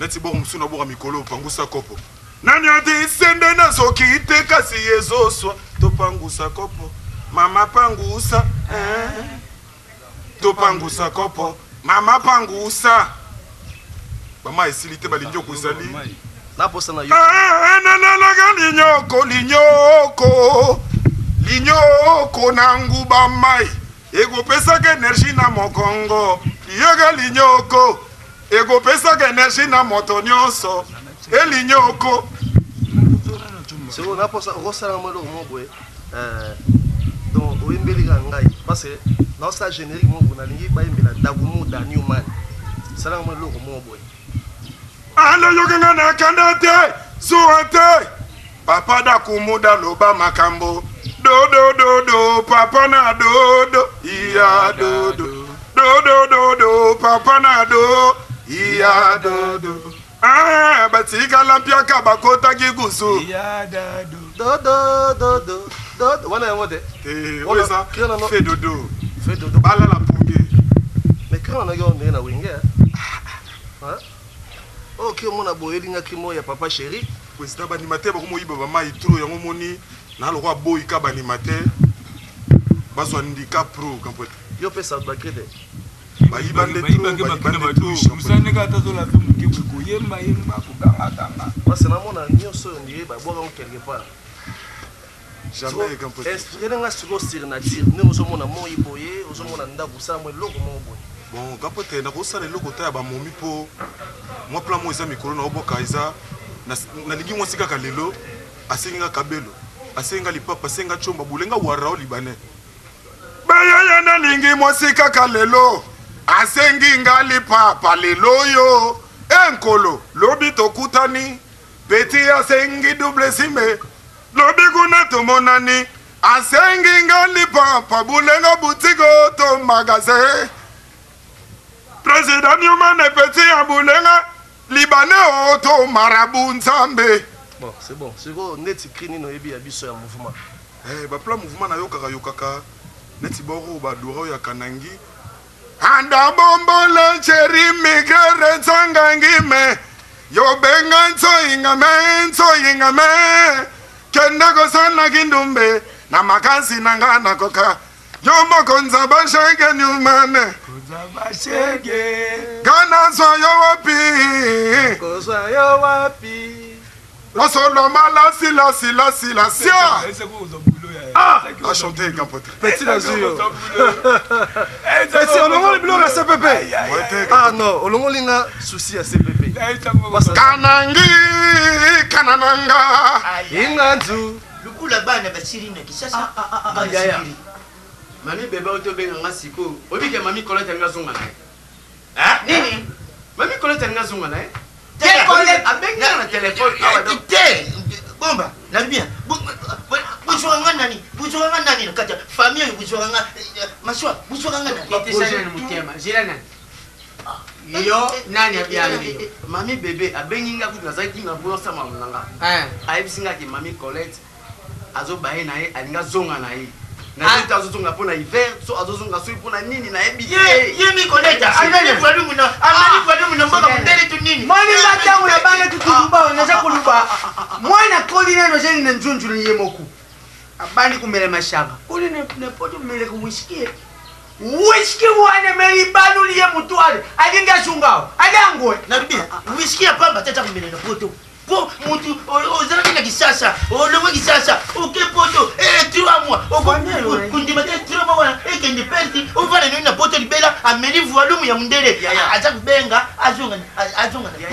neti boko mosusu naboka mikolo pangusa kopo nani ati sende nazoki te kasi ezoswa topangusa kopo mama pangusa eh. Topangusa kopo. Mama pangusa. Bama esili te balingi okozali. Naposa na yo. Ah, nalalaka linyoko linyoko linyoko na nguba mai ekopesaka energie na mokongo yoka linyoko ekopesaka energie na moto nyonso elinyoko sikoyo naposa okosala mwa eloko moko boye euh, donc oyembeli kaka ngai parce que naosala générique moko boye nalingi bayembela dagumuda newman salanga mwa eloko moko boye aloyoki nga na kanda te zuwa te papa dakumuda loba makambo dodododo papa na dodo iya dodo dodododo papa na do iya dodo ah, batikala mpiaka bakotaki kusu dodo dodo dodo wana yango te oyo eza fe dodo balala ponge mais kran wanaki oyo ndenge na wenge oyo ki omona boye elingaki mo ya papa chéri président baanimateur bakomoyiba bamai tro yango omoni na lokola boyi ka baanimateur bazwa ndika pro kampote yo pesa bakri te bayiba nde tromusaneka ata azolata moke boye koyemba yemba kokangakanga parce namona nyonso oyo ndie babwaka ngo quelque part jamais kampote inspiré nanga sikoyo sur nature ndenge ozomona moi boye ozomona ndako osala mwa eloko moko boye bon kampote nakosala eloko ta ya bamomi mpo mwa plan moko eza mikolo na oboka eza nalingi mwasi kaka lelo asengi nga kabelo asengi nga lipapa asengi nga comba bulenga warao libanais bayaya nalingi mwasi kaka lelo asengi nga lipapa lelo yo enkolo lobi tokutani peti asengi double sime lobi kuna tomonani asengi nga lipapa bulenga butiko to magasin president newman peti ya bulenga libanais o to marabu nzambe bon c'est bon sikoyo neti cri nini oyebi ya biso ya mouvement eh, baplan mouvement nayokaka yokaka neti boro badora oyo ya kanangi anda bombole cheri migrere nzangangime yobenga nsoyingame nsoyingame kende kosala kindumbe na makasi na nga nakoka yo mokonza bashege nyumane gana zwa yo wapi kozwa yo wapi losoloma lasilasilasilasia achante kampote petit nazwi yo petit olongoli biloko ya cpp ah non olongoli nga souci ya cpp kanangi kanananga inganzu lukula bana basili na kisasa yaya mami bebe oyo tobenga nga sikoyo oyebi ke mami colette alingi azonga na ye nini mami colette alingi azonga na ye abengi nga na telefone awa te bomba nabi bien bozwaka nga nani bozwaka nga nani na kati ya famille oyo bozwaka nga maswa bozwaka nga nani motema zela nani yo nani abiangi yo mami bebe abengi nga kutu nazalaki na bosa mamu na nga ayebisi nga ke mami colette azobaye na ye alingi azonga na ye nayebi te azozonga mpo na hiver so azozonga soki mpo na nini nayebi ye mi colette ameli volume na ameli volume na mboka mondele to nini moninga ntango na bana tutuluba naza koluba mwana koli nano azali na nzunzulu ye moko abandi komela mashanga koli na poto meleka wiski Whisky wana meli baluli ye mutu ale alingi azunga ali angwe nalobi whisky ya pamba te ata komela na poto po mutu ozalaki na kisasa olongwe kisasa oke poto trois mois kondima te trois mois wana ekende perti ovanda nini na poto libela ameli volume ya mundele aza kobenga azonga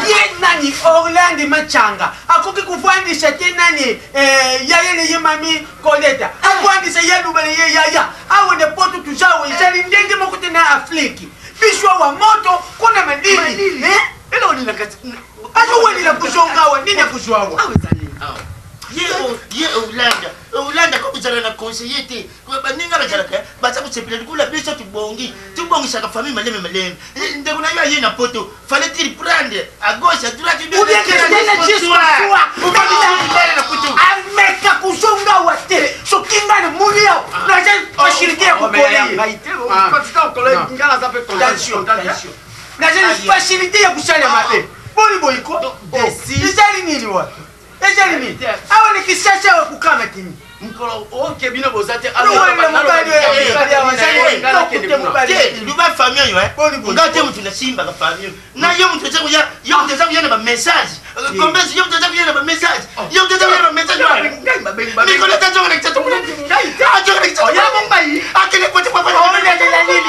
ye nani orlande machanga akoki kofandisa te nani yayele ye mami koleta afandisa ye alubele ye yaya awa na poto tuza awa ezali ndenge moko te na afriki biso awa moto kuna malili azowelela kozonga awa nini akozwa awa ye olanda olanda ko kozala na conseiller te baninga bazalaka baza kosepela likula biso tobongi tobongisaka famille maleme maleme ndeko na yo aye na poto fallait-il prendre à gauche à droite ameka kozonga awa te soki ngai namoni awa naza facilité ya kokolenaza na facilité ya kosala mabe boni boyiko ezali nini wa ezali nini awa na kisasa awa kokama tini. Mokolo oke bino boza te. Luba famille oyo nga te motu nasimbaka famille na yo motu eza koya yo motu eza koya na bamessage combesi yo motu eza koya na bamessage yo motu eza koya na bamessage mikolo eza zonga na kitatu azonga na kitatu akende kote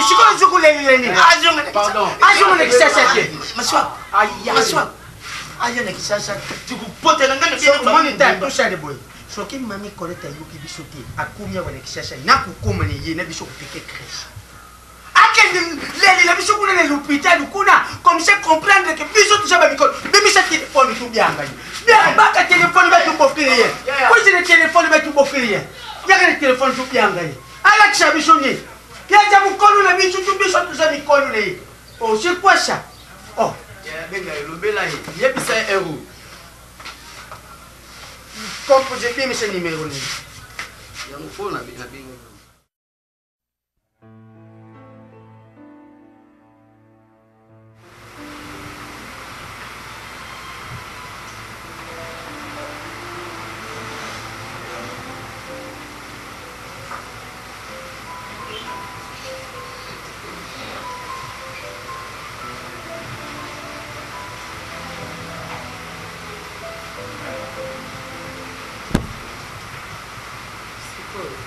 sikoyo ozokolelela nini azonga na kisasa te maswa maswa aya na kisasa tikupotela ngai omoni ta tosale boye soki mami colette ayoki biso te akomi awa na kisasa nakokoma na ye na biso kopeke crèche akende lelela biso kuna na l'hôpital kuna comme ça comprendre que biso toza bamikolo bimisa telefone tobianga ye baka telefone batubofile ye kozela telefone batubofile ye yaka na telefone tobianga ye alakisa biso nini yaza mokolo na biso tu biso toza mikolo na ye oh c'est quoi ça oh benga elobela ye yebisa ye ero Composé bimisa numéro nini yango oyo nabenga. Sikoyo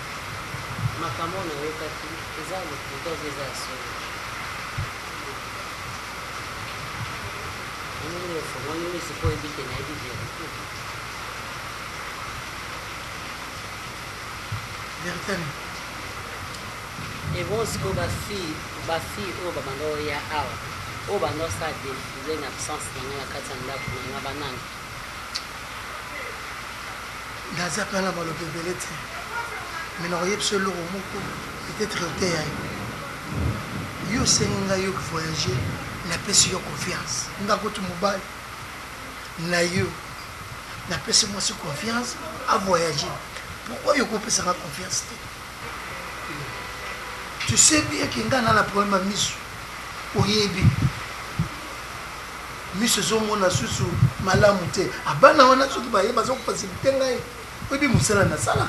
makambo oyo nayokaki eza ya lokuta ozo eza ya solo? Ndenge ofongoli miso mpo oyebi ke nayebi verite. Verite nini? Ebongo sikoyo ba fille ba fille oyo babanda oya awa oyo banda osala defile na absence na nga na kati ya ndako na nga banani? Naza mpe na maloba ebele te mais nakoyebisa eloko moko peut-être oteya yo. Yo osengi ngai yo voyager, napesi yo confiance. Nga kutu mobali na yo napesi mwasi confiance a voyager. Pourquoi yo okopesa nga confiance te? Tu sais bien que nga na na problème ya misu. Oyebi. Misu ezomona susu malamu te. Abana wana soki baye bazo faciliter ngai. Oyebi mosala nasala.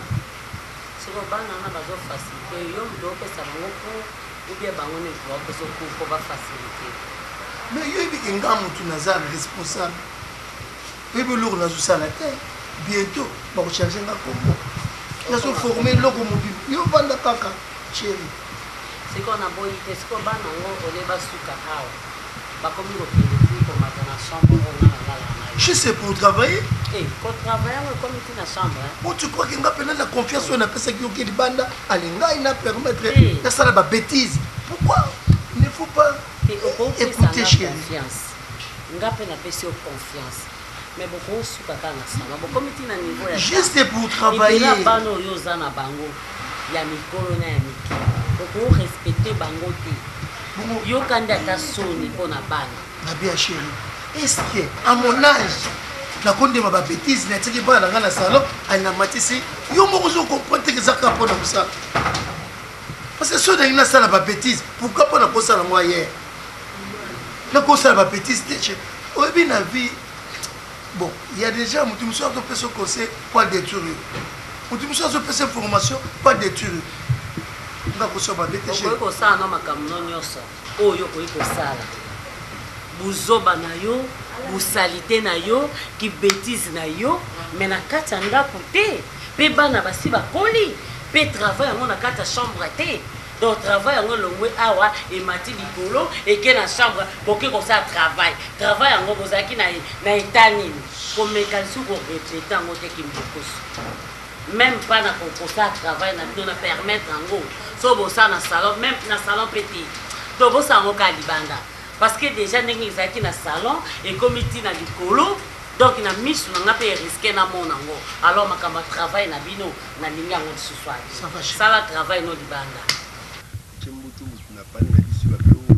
Sikoyo bana wana bazo faciliter yo moto opesa bango cours ou bien bango nde moto bapesa cours mpo ba faciliter? Mais yo oyebi ke nga motu naza responsable. Oyebi eloko nazosala te. Bientôt bakochange nga kombo. Nazo former eloko mobimba. Yo vanda kaka chérie. Sikoyo naboyi te. Sikoyo bana yango olie basuka awa bakomi kokende ti komata na chambre oyo nga nalalaka na yo. Juste pour travailler. Eh, kotravaille yango ekomi ti na chambre hein? Oh, tu crois que nga pena na confiance oyo napesaki yo ke libanda ale ngai na permettre nasala ba bêtises. Pourquoi il ne faut pas écouter chérie. Confiance. Nga pe napesi yo confiance. Mais bokosuka kaka na salon. Bokomi ti na niveau ya Juste pour travailler. Ebela bana oyo oza na bango ya mikolo na ya mike. Oko respecter bango te. Yoka nde ata soni mpo na bana. Na bien chérie. Est-ce que à mon âge nakondima ba bêtises natiki bana na ngai na salon anamatisi yo moko ozo comprendre te eza kaka mpo na mosala parce que soki nalingi nasala ba bêtises pourquoi mpo nakosala yango ailleurs nakosala ba bêtises te che oyebi na vie bon il y a déjà moto mosusu azopesa conseil mpo adétruire yo moto mosusu azopesa information mpo adétruire yo nga kosala mabe te okoki kosala na makambo no nyonso oyo okoki kosala buzoba na yo busalite na yo kibetise na yo me na kati ya ndako te mpe bana basi bakoli mpe travail yango na kati ya chambre te donc travail yango elongwe awa emati likolo eke na chambre boke kosala travail travail yango bozalaki na, na etat nini komeka lisusu korepete yango te kimbokoso meme pas na kosala travail na bino na permettre yango so bosala na salon meme na salon mpe te to bosala yango kaka libanda parce que déjà ndenge ezalaki na salon ekomi ti na likolo donc na misu na nga mpe eriske namona yango alors makambo ya travail na bino nalingi yango lisusu aye sala travail no libanda Kimbutu mutu na pani na biso ba biloko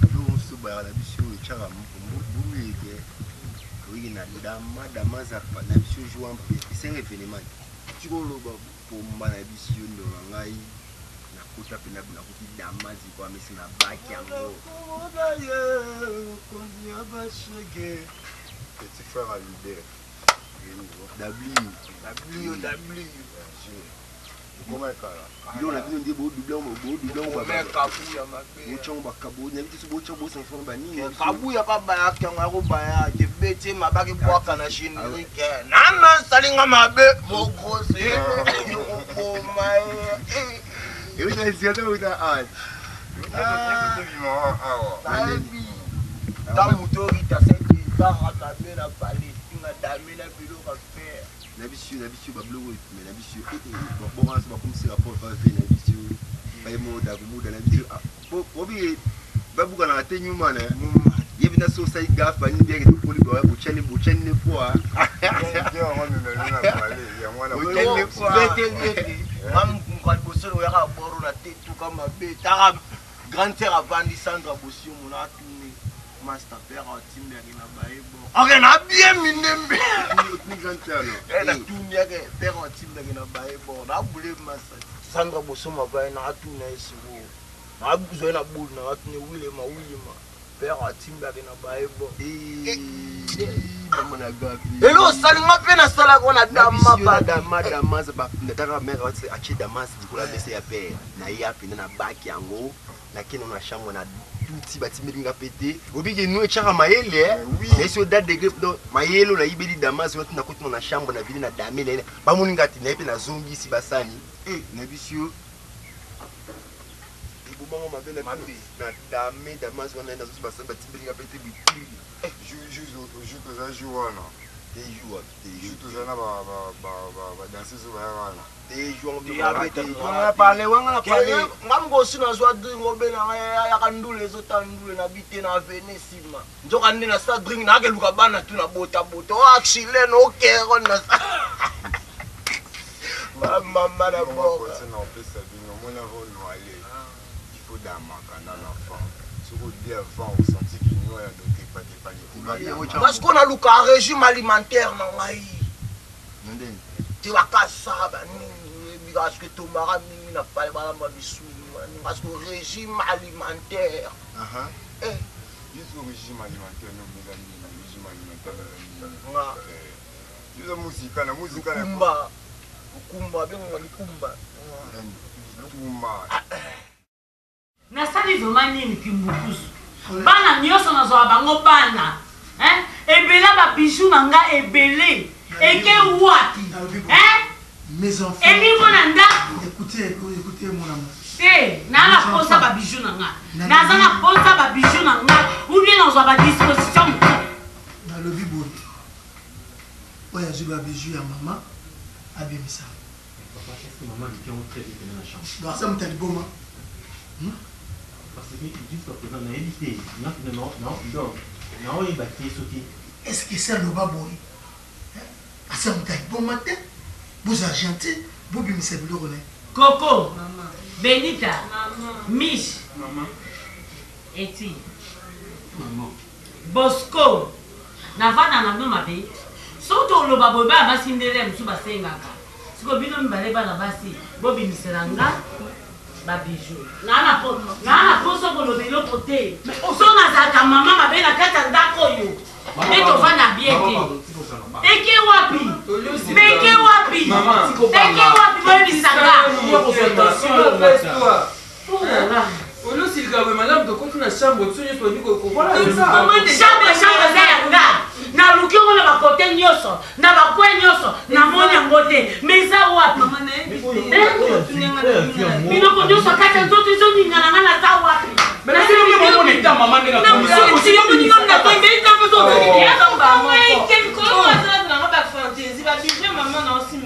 biloko mosusu tobayaka na biso oyo etyaka mbuleke toyiki na dama dama zapa na biso jour esenga evenement tika oloba pomba na biso yo ndeko na ngai nakuta mpe nakuti dama ziko amesi na baki yango Petit frère à leader. W. W, W. Biloko na bino nde bodouble Kabuya mabe. botyango bakabo nayebi te so botyango bosangisana banini Kabuya babayaki yango akobaya tebeti mabaki bwaka na générique nana asalinga mabe mogrosi okoma ta moto orita sete ezaka mabe na palestina dame na biloko affaire na biso na biso babiloko me na biso bongo so bakomisi rapport pave na biso bayemoda komuda na biso obi babukanaka te nyuma na ye mpena so osali gafe banini biake tokoli botyani botyani ne poa ngamuka liboso oyaka boro na tetuka mabe taka grande sœur avandi sandra bosiomo na atuni master père atimbaki na baye bo ok na bien mindembe natuni yake père atimbaki na baye bo nabule masa sandra bosomo avaye na atuna ye sikoyo nazwa ye na bule na atuni wilema wilema père atimbaki na baye bo elo osalinga mpe nasalaka wana dama dama damas nataka mare atie damas likolo ya mesa ya pere naya mpena na baki yango nakende na chambre na tuti batimbeli nga mpe te obiki nu etiaka mayele nayesi yo da degré donc mayele oyo nayibeli damas wana tina kotina na chambre na vile na dame na ye bamoni nga te naye mpe nazongisi basani e nayebisi yo ebomanga mabe na dame damas wana nazosi basani batimbeli nga mpe te bitili jour toza jour wana te jour te jour toza na badanseuse oyo baya wana pale wanga na pale nga mokosi nazwa drink obenanga yaka ndule ezota ndule na bi te na avene nsima nzoka nde nasa drink nakeluka bana tu na botabota o axilene okero na mama na boka na opesa bino omona vonoale il faut damaka na l'enfant soki olie avant osanti kinwa ya dotepatepa likolo parce que naluka régime alimentaire na ngai te bakasa banini oyebi parce que tombaka mingi na pale balamba misuni parce que régime alimentaire biso régime alimentaire nomela nini régime alimentaire nga eza muzika na muzika lukumba lukumba abengaka lukumba lukumba Nasali vraiment nini kimbukusu bana nioso nazwaka bango bana hein ebele ba bijoux na nga ebele eke wapi hein Mes enfants. Elimo na ndako. Écoutez, écoutez mon amour. Te, na na posa ba bijoux na nga. Naza na posa ba bijoux na nga ou bien nazwa ba disposition mosusu. Nalobi boye. Oyo azwi ba bijoux ya mama abimisa. Papa, est-ce que maman aleki yango très bien pena na chambre? Donc aza moto ya liboma. Parce que jusqu'à présent nayebi te nga pena na na donc naoyeba te soki Est-ce que esi aloba boye? Aza moto ya liboma te. Bozala gentil, bobimisa biloko na ye. Coco, Benita, Mich, Eti, Bosco, navanda na bino mabe soki toloba boye bana basi ndele mosusu basengaka sikoyo bino mibale bana basi bobimisela nga babiju naa na poso koloba eloko te so nazalaka mama mabe na kati ya ndako oyo nde tovanda bien te eke wapi meke wapi eke wapi boyebisaka olosilika boye malamu tokoti na chambre biso nyonso toyebi chambre chambre eza ya nga naluki yango na bakote nyonso na bakwe nyonso namoni yango te ma eza wapi biloko nyonso kati ya nzoto ezoningana nga naza wapi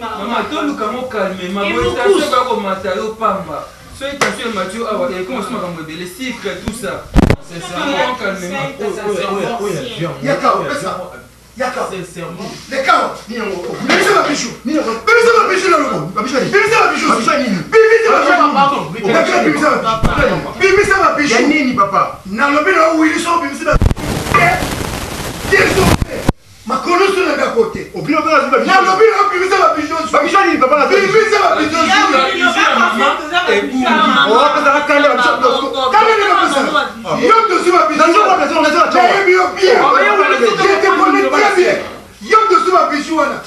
mama toluka mo calme maboetation bakomata yo pamba soki tension emati yo awa ekoma so makambo ebele sucre tout ça sincèrement calmement yaka opesa yaka sincèrement leka bimisa ba bijoux bimisa ba bijoux na lobo bimisa ba bijoux bimisa ba bijoux bimisa ba bijoux nini papa nalobi na wili so bimisa ba makolo so na ndako te nalobi na bimisa ba bijoux ba nini papa bimisa ba bijoux opesaka kanda kanda nde bapesa yo tosi ba bijoux nayebi yo bien je te connais très bien yo tosi ba bijoux wana.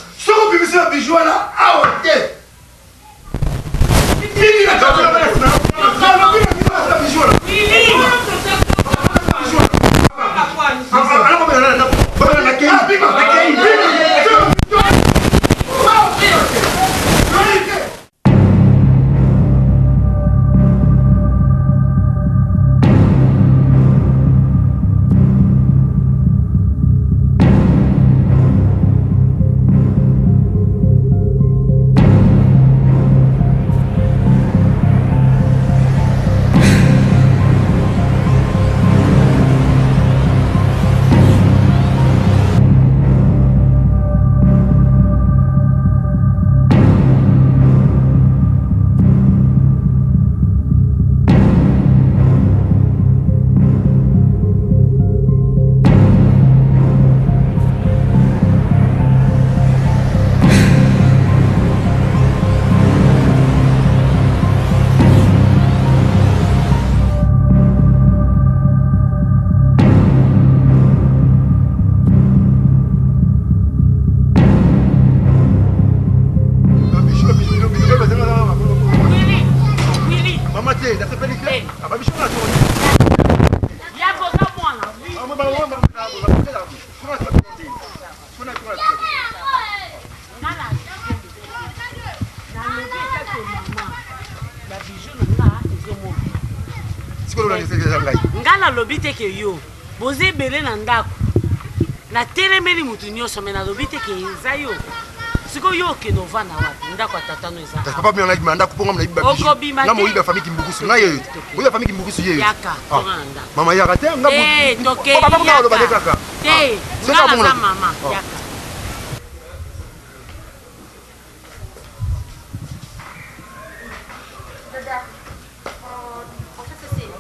Nalobi etake mama babiju na nga ezomona nga nalobi te ke yo boza ebele na ndako natelemeli motu nyonso me nalobi te ke eza yo sikoyo yo okende ovanda wapi ndako ya tata no eza papa bino nayebima ndako mpo nga nayebi Okobima nga te. moyibi ya famille kimbukusu nga ye moyibi ya famille kimbukusu ye Yaka, Ah. tonga na ndako. mama yaka te nga Eh, tokei, papa nga aloba nde yaka. kaka te Ah. nga naza mama Ah. yaka Dada, en fait, c'est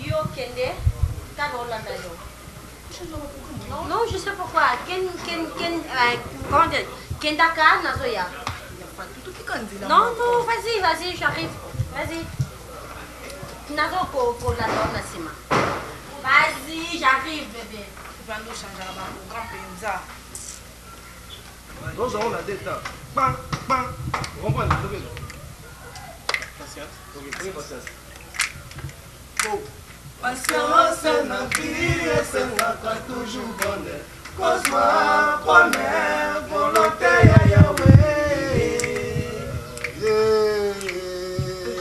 yo kende kaka olanda yo. Non, je sais pourquoi. Ken ken ken comment dire Kendaka nazoya. Non, non, vas-y, vas-y, j'arrive. Vas-y. Nazo ko kolanda yo na nsima. Vas-y, j'arrive bébé. Bando changeaka baprogramme mpenza. Nous avons la dette. Bang, bang. Vous comprenez? Patience. Ok, prenez patience. Patience na vie esengaka toujours bonheur kozwa première volonté ya yawe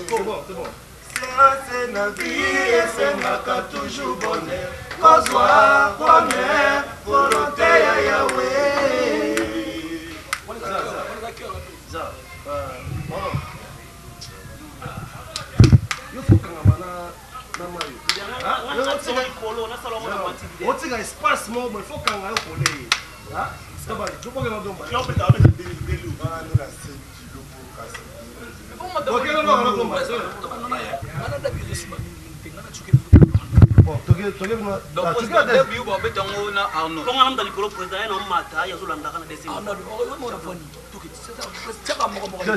C'est bon, c'est bon. Patience na vie esengaka toujours bonheur kozwa première volonté ya yawe Za, pardon. Yo faut kangama na na mayo. Ah, yo otika espace moko boye faut kanga yo kole ye. Ah, staba, jo bokena domba. Bokena no na domba. Bon, toke toke na toke na Konga namda likolo président ye na mata ye azolandaka na deuxième.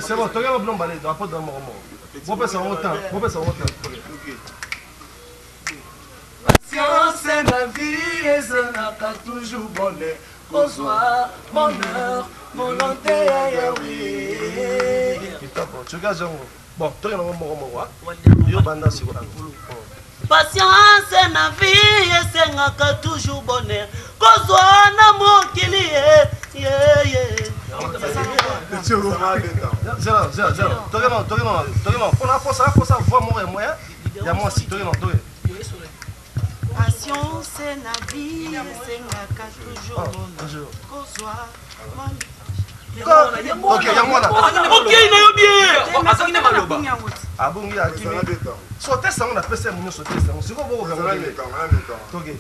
C'est bon, toke na bilomba le, rapport dans moko moko. Bopesa yango temps, bopesa yango temps. Patience na vie ezalaka toujours bonheur kozwa bonheur volonté ya yawe Kitoko, toke zango. Bon, toke na moko moko. Yo banda sikoyo. Patience na vie esengaka toujours bonheur kozwa na mokili ye ye ye. Zela, zela, zela. Toke na, toke na, toke na. Pona posa, posa voix moko ya moya. Ya mwasi, toke na, toke. Patience na vie esengaka toujours bonheur kozwa Ok, yango wana. Okei na yo bien. Azangi na maloba. Abongi akimi. So test yango napesa ye nyonso test yango. Sikoyo boko Toke.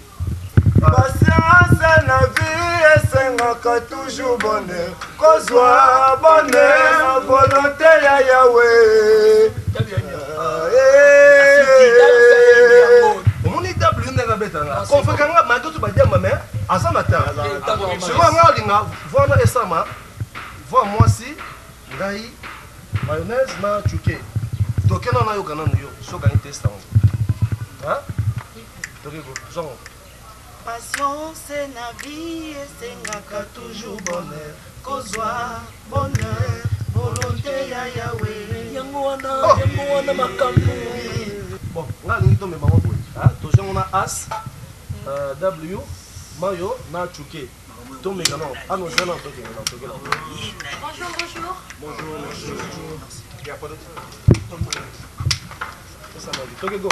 Patience na vie esengaka toujours bonheur kozwa bonheur volonté ya yawe omoni w ndenge abetanga konfekanga malgré tout badiamba mais aza na temps sikoyo nga olinga voi wana esama voi mwasi ngai mayonnaise na cuke toke na nayoka nanu yo so okangi test yango toke zongo Patience na vie esengaka toujours bonheur kozwa bonheur volonté ya yawe yango wana yango wana makambo bon nga alingi tomema ngo boye tozwi yango na as w mayo na cuke tomeka nao ano ozela nao tokende nao toke nao Bonjour, bonjour. Bonjour, bonjour. Il y a pas d'autre. Ça, ça va. Toke go.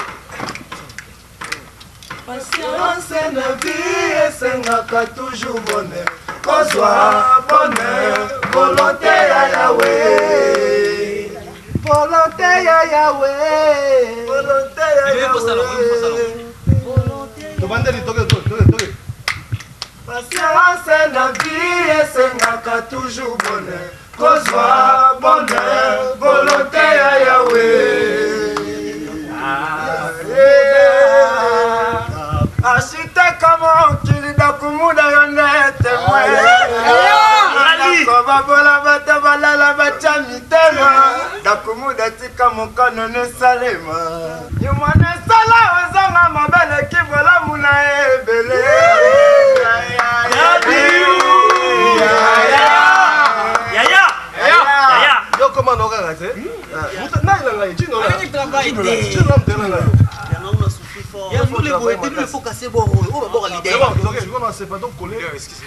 Patience na vie esengaka toujours bonheur kozwa bonheur volonté ya yawe volonté ya yawe volonté ya yawe Tobandeli toke toke toke toke. Patience na vie esengaka toujours bonheur kozwa bonheur volonté ya yawe ashiteka mokili dakumuda yo nde témoin babola bato balala batya mitema dakumuda tika mokano nesalema nyuma nesala ozanga mabeleki bolamu na ebele Yaya. Yo koma no kaka te. Mutu na ilanga ye chino la. travail te. Chino la mtela na yo. Ya ndule boye te, ndule faut casser bord oyo, oyo babwaka leader. C'est bon, toke, on a c'est pas donc collé. Excusez.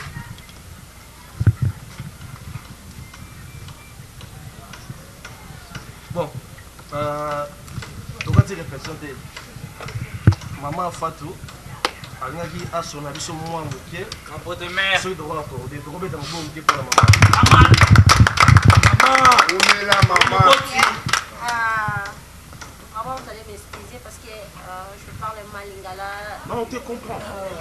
Tokati réflexion te. Mama Fatou alingaki asona biso mwa moke. Soki tokoka accordé, tokobeta moboko moke mpona mama. Umela mama. Vraiment, vous allez m'excuser parce que je parle mal lingala. Non, on te comprend.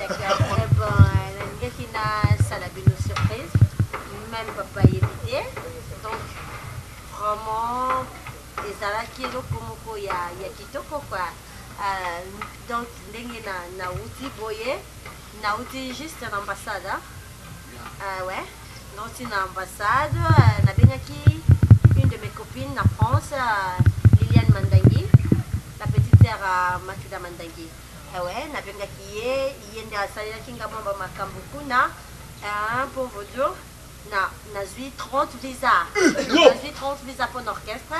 D'accord. Eh ben, nalingaki nasala bino surprise. Même papa yebi te. Donc, vraiment, ezalaki eloko moko ya, ya kitoko quoi. Donc, ndenge na nauti boye, nauti juste na ambassade. Hein? Ouais. Nauti na ambassade, nabengaki une de mes copines na France, Liliane Mandangi, la petite sœur à Mathilda Mandangi. Ah ouais, nabengaki ye, ye nde asalelaki nga mwa ba makambo kuna, pour vous dire, na nazwi 30 visa. Nazwi 30 visa pour l'orchestre.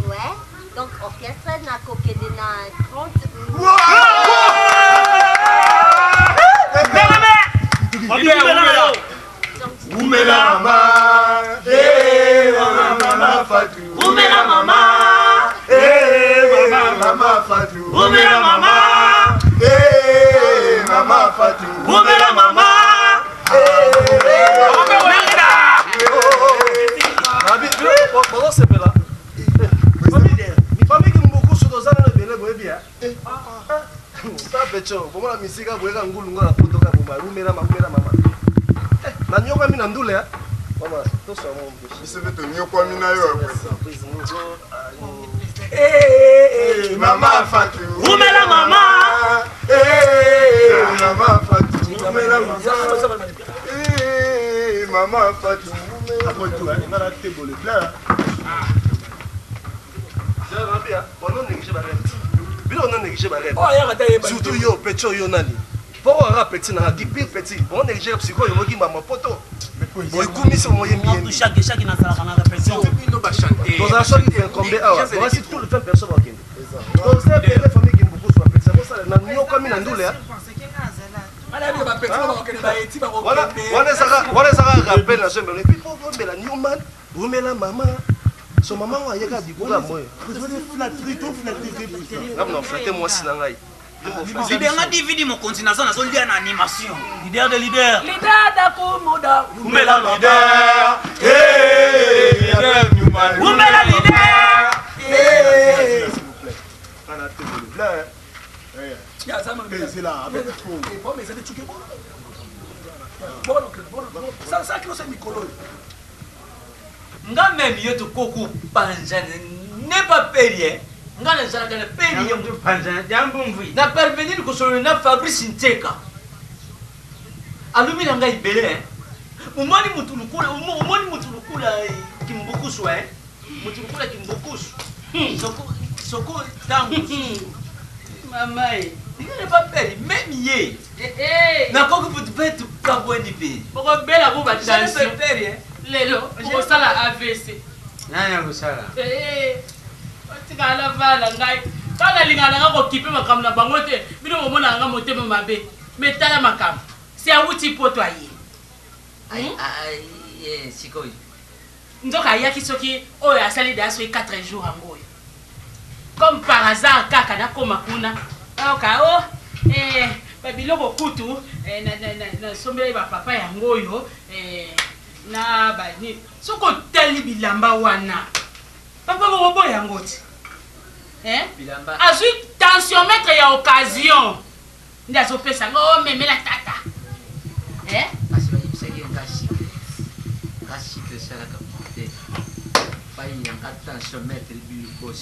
Ouais. Donc orchestre nakokende na 30. Umela mama, eh mama Fatou. Umela mama, eh mama Fatou. Umela mama, eh mama Fatou. Umela mama. Bozosepela famille mbukusu toza nano ebele boyebi ta pecho bomona misika boyeka ngulu ngo na poto ka boma umela mama umela mama nanyokami na ndule mama toswa mo biso mpe tonyokwami na yo. Mama Fatou. Umela mama. Mama Fatou. Umela mama. Mama Fatou. Umela mama. Bino ono néglige barêve, surtout yo petit oyo nani mpo oyo petit nanga ki pire petit on néglige sikoyo oyoki mama poto boekumisi moyembi. Chaque nazalaka na répétition. Tozala soki combien awa bokasi tout le 20 personnes bakende toza ebele famille kimbukusu bapetisa bosala na nyokami na ndule. Wana ezaka rappel na zombelo epuis po ombela Newman umela mama so mama oyo ayeka dikola moyo ngamona oflate mwasi na ngai. Libenga DVD mokonzi naza nazolia na animation. Leader de leader. Leader dakumoda. Umela leader. Leader Newman. Umela leader. S'il vous plaît. Nga meme yo tokoki kopanzana ne baperie nga nazalaka na perie na parvenir kosolola na Fabrice Nteka alobi na ngai ebele omoni mutu lukula omoni mutu lukula kimbukusu mutu lukula kimbukusu soko soko ntango mama e ne baperi meme ye nakoki butu mpe tukabweni mpe okobela bo batension lelo okosala AVC. Nani akosala? Otikala vala ngai kaka nalingaka nanga kokipe makambo na bango te. Bino bomonaka nga motema mabe me tala makambo si awuti poto aye. Sikoyo nzoka ayaki soki oyo asali deya soki 4 jours yango oyo comme par hasard kaka nakoma kuna oka o babiloko kutu nasombeli bapapa yango oyo na bani. Soki otali bilamba wana papa bokoboya yango ti azwi tensiomètre ya occasion nde azopesa ngo omemela tata. Kasi bayebisaki nga sikre nga sikre esalaka te bayinanga tensiomètre bilokos.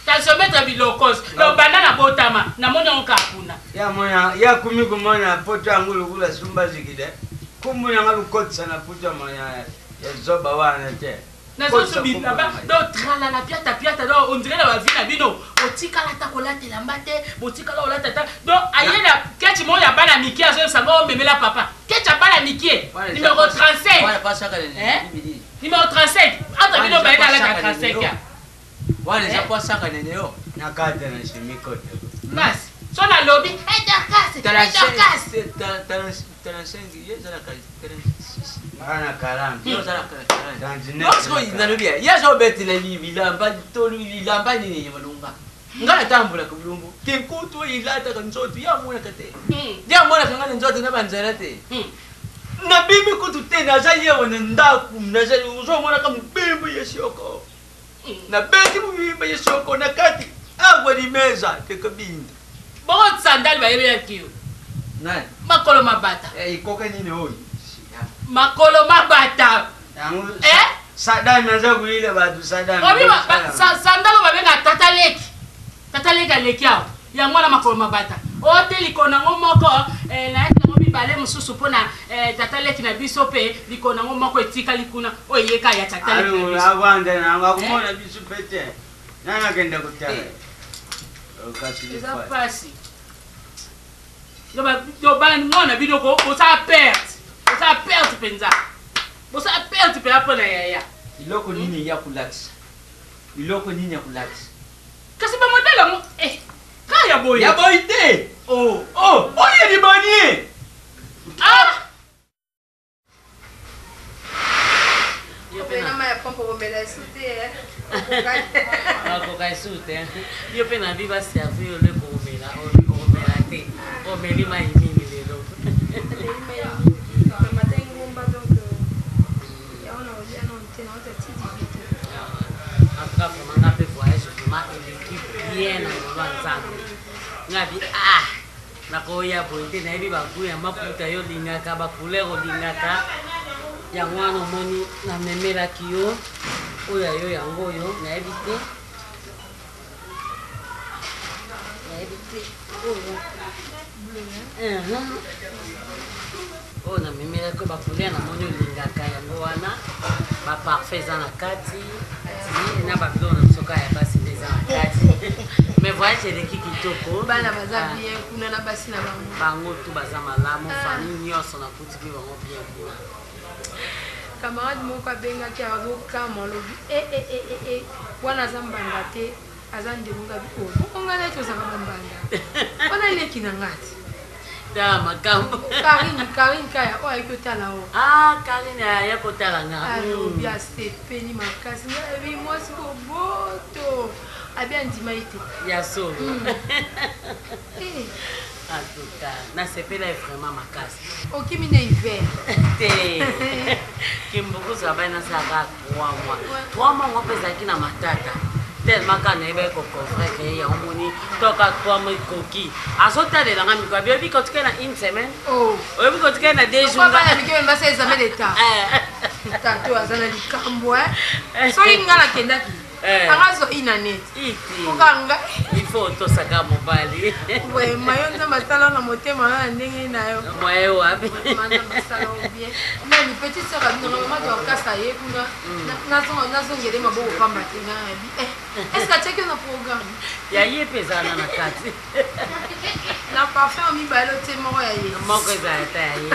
Tensiomètre bilokos donc banda na botama namoni yango kaka kuna. Ya kumi komona poto yango lokola sumba zikide kumbu nanga lukotisa na poto ya zoba wana te. Nazoso bilamba donc tralala piata piata donc on dirait na bavi na bino otikala ata kolata elamba te botikala olata ta donc aye na keti moko ya bana mike azoyebisa ngo omemela papa keti ya bana mike numéro 35 numéro 35 entre bino baye nalata 35 ya wana eza po asaka nene yo na kata na shimi kote basi so nalobi Dorcas. 35 ye eza na 36. Nga na 40. Ye oza na 40. 39. Donc sikoyo nalobi ye azobetela nini bilamba to bilamba nini ya malonga. Nga natambolaka bilombo kinkutu oyo elataka nzoto ye amonaka te. Ye amonaka nga na nzoto na banzela te. Nabimi kutu te naza yewa na ndako naza ozomonaka mobimba ye soko. Nabeti mobimba ye soko na kati agwa limeza tekabinda. Bongo sandale bayebelaki yo. Nani? Makolo mabata. Eh, ikoka nini oyo? Makolo mabata. Yango Eh? Sadam aza kuyila bato Sadam. Obi ba, ba, sa, sandale oyo babenga tata leki. Tata leki aleki awa. Yango wana makolo mabata. Oyo te likolo nango moko eh, nayaki nango mibale mosusu mpo na eh, tata leki na biso mpe likolo nango moko etikali kuna oyo eyeka ya tata leki na biso. Avanda nango akomona biso mpe te. Nani akenda kotala? Kasi Eza pasi. Mwana bino ko bosala perte. Bosala perte mpenza. Bosala perte mpenza mpo na yaya. Eloko nini ya kolakisa? Eloko nini ya kolakisa? Kasi ba modèle yango eh kaka ya boye. Ya boye te. Oh. Oh, oyo libani. Ah! Obelama ya pompe komela esu te. Bakoka esu te. Yo mpe na bi baservi yo leko komela obi komela te. Omeli mai mingi lelo. Omeli mai mingi. Namata ngomba donc yango na olia nano te na ota ti 18 En tout cas vraiment nga mpe voyage vraiment eleki bien na ngolu ya Nzambe. Nga bi ah Nakoya boye te nayebi ba gout ya maputa yo olingaka ba couleur olingaka yango wana omoni namemelaki yo oyo ya yo yango oyo nayebi te nayebi te oyo oyo namemelaki yo ba couleur namoni olingaka yango wana ba parfum eza na kati na babiloko na biso kaka ya basi nde eza na kati mais voyage eleki kitoko bana baza ah. bien kuna na basi na bango bango tu baza malamu ah. famille nyonso nakuti mpe bango bien kuna camarade moko abengaki azokamwa alobi e eh, e eh, e eh, wana aza mbanda te aza ndeko ngabi o oh, bongo ngai neti ozalaka bambanda wana leki na ngai ti tala makambo karine karine kaya oyo ayaki otala o ah karine aya kotala nga alobi hmm. asepeli makasi ngai abi mwasi boboto abi andima ye te ya solo hmm. eh. en tout cas nasepela ye vraiment makasi okimi na hiver te kimbukusu abai nasalaka 3 mois 3 mois ngo mpe ezalaki na matata tellement kaka nayebaki koconvaincre ye yango moni toka 3 mois ekoki azotalela nga miko abi oyebi kotikali na une semaine oh. oyebi kotikali na deux jours bana mike meme basa examen d'état eh. tato aza na likambo eh. soki nga nakendaki Eh. anga azwa ina neti kokanga il faut otosaka mobali vraiment yo nzambe asala na motema na ndenge na yo moye wapi nzambe asala yo bien nani petite sœur abinanga mama dorcas aye kuna mm. nazongele maboko pamba te nga nayebi eh, est ce que atiaki yo na programme ya ye mpe ezala na kati na parfum mibale otie moko ya ye moko ezala ta ya ye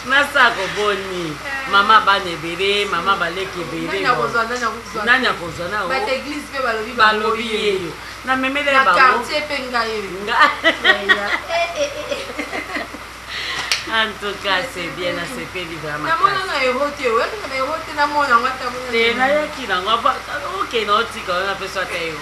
nasako boni eh. mama bana ebele mama baleki ebele nani akozwa na bato eglise mpe balobi balobi yeyo namemele bango quartier mpe ngai oyo eh, eh, En tout cas, c'est bien, nasepeli vraiment. Namona na euro te, oyaki na euro te namona yango ata mona. Te nayaki nango okende otika wana mpe ata yo.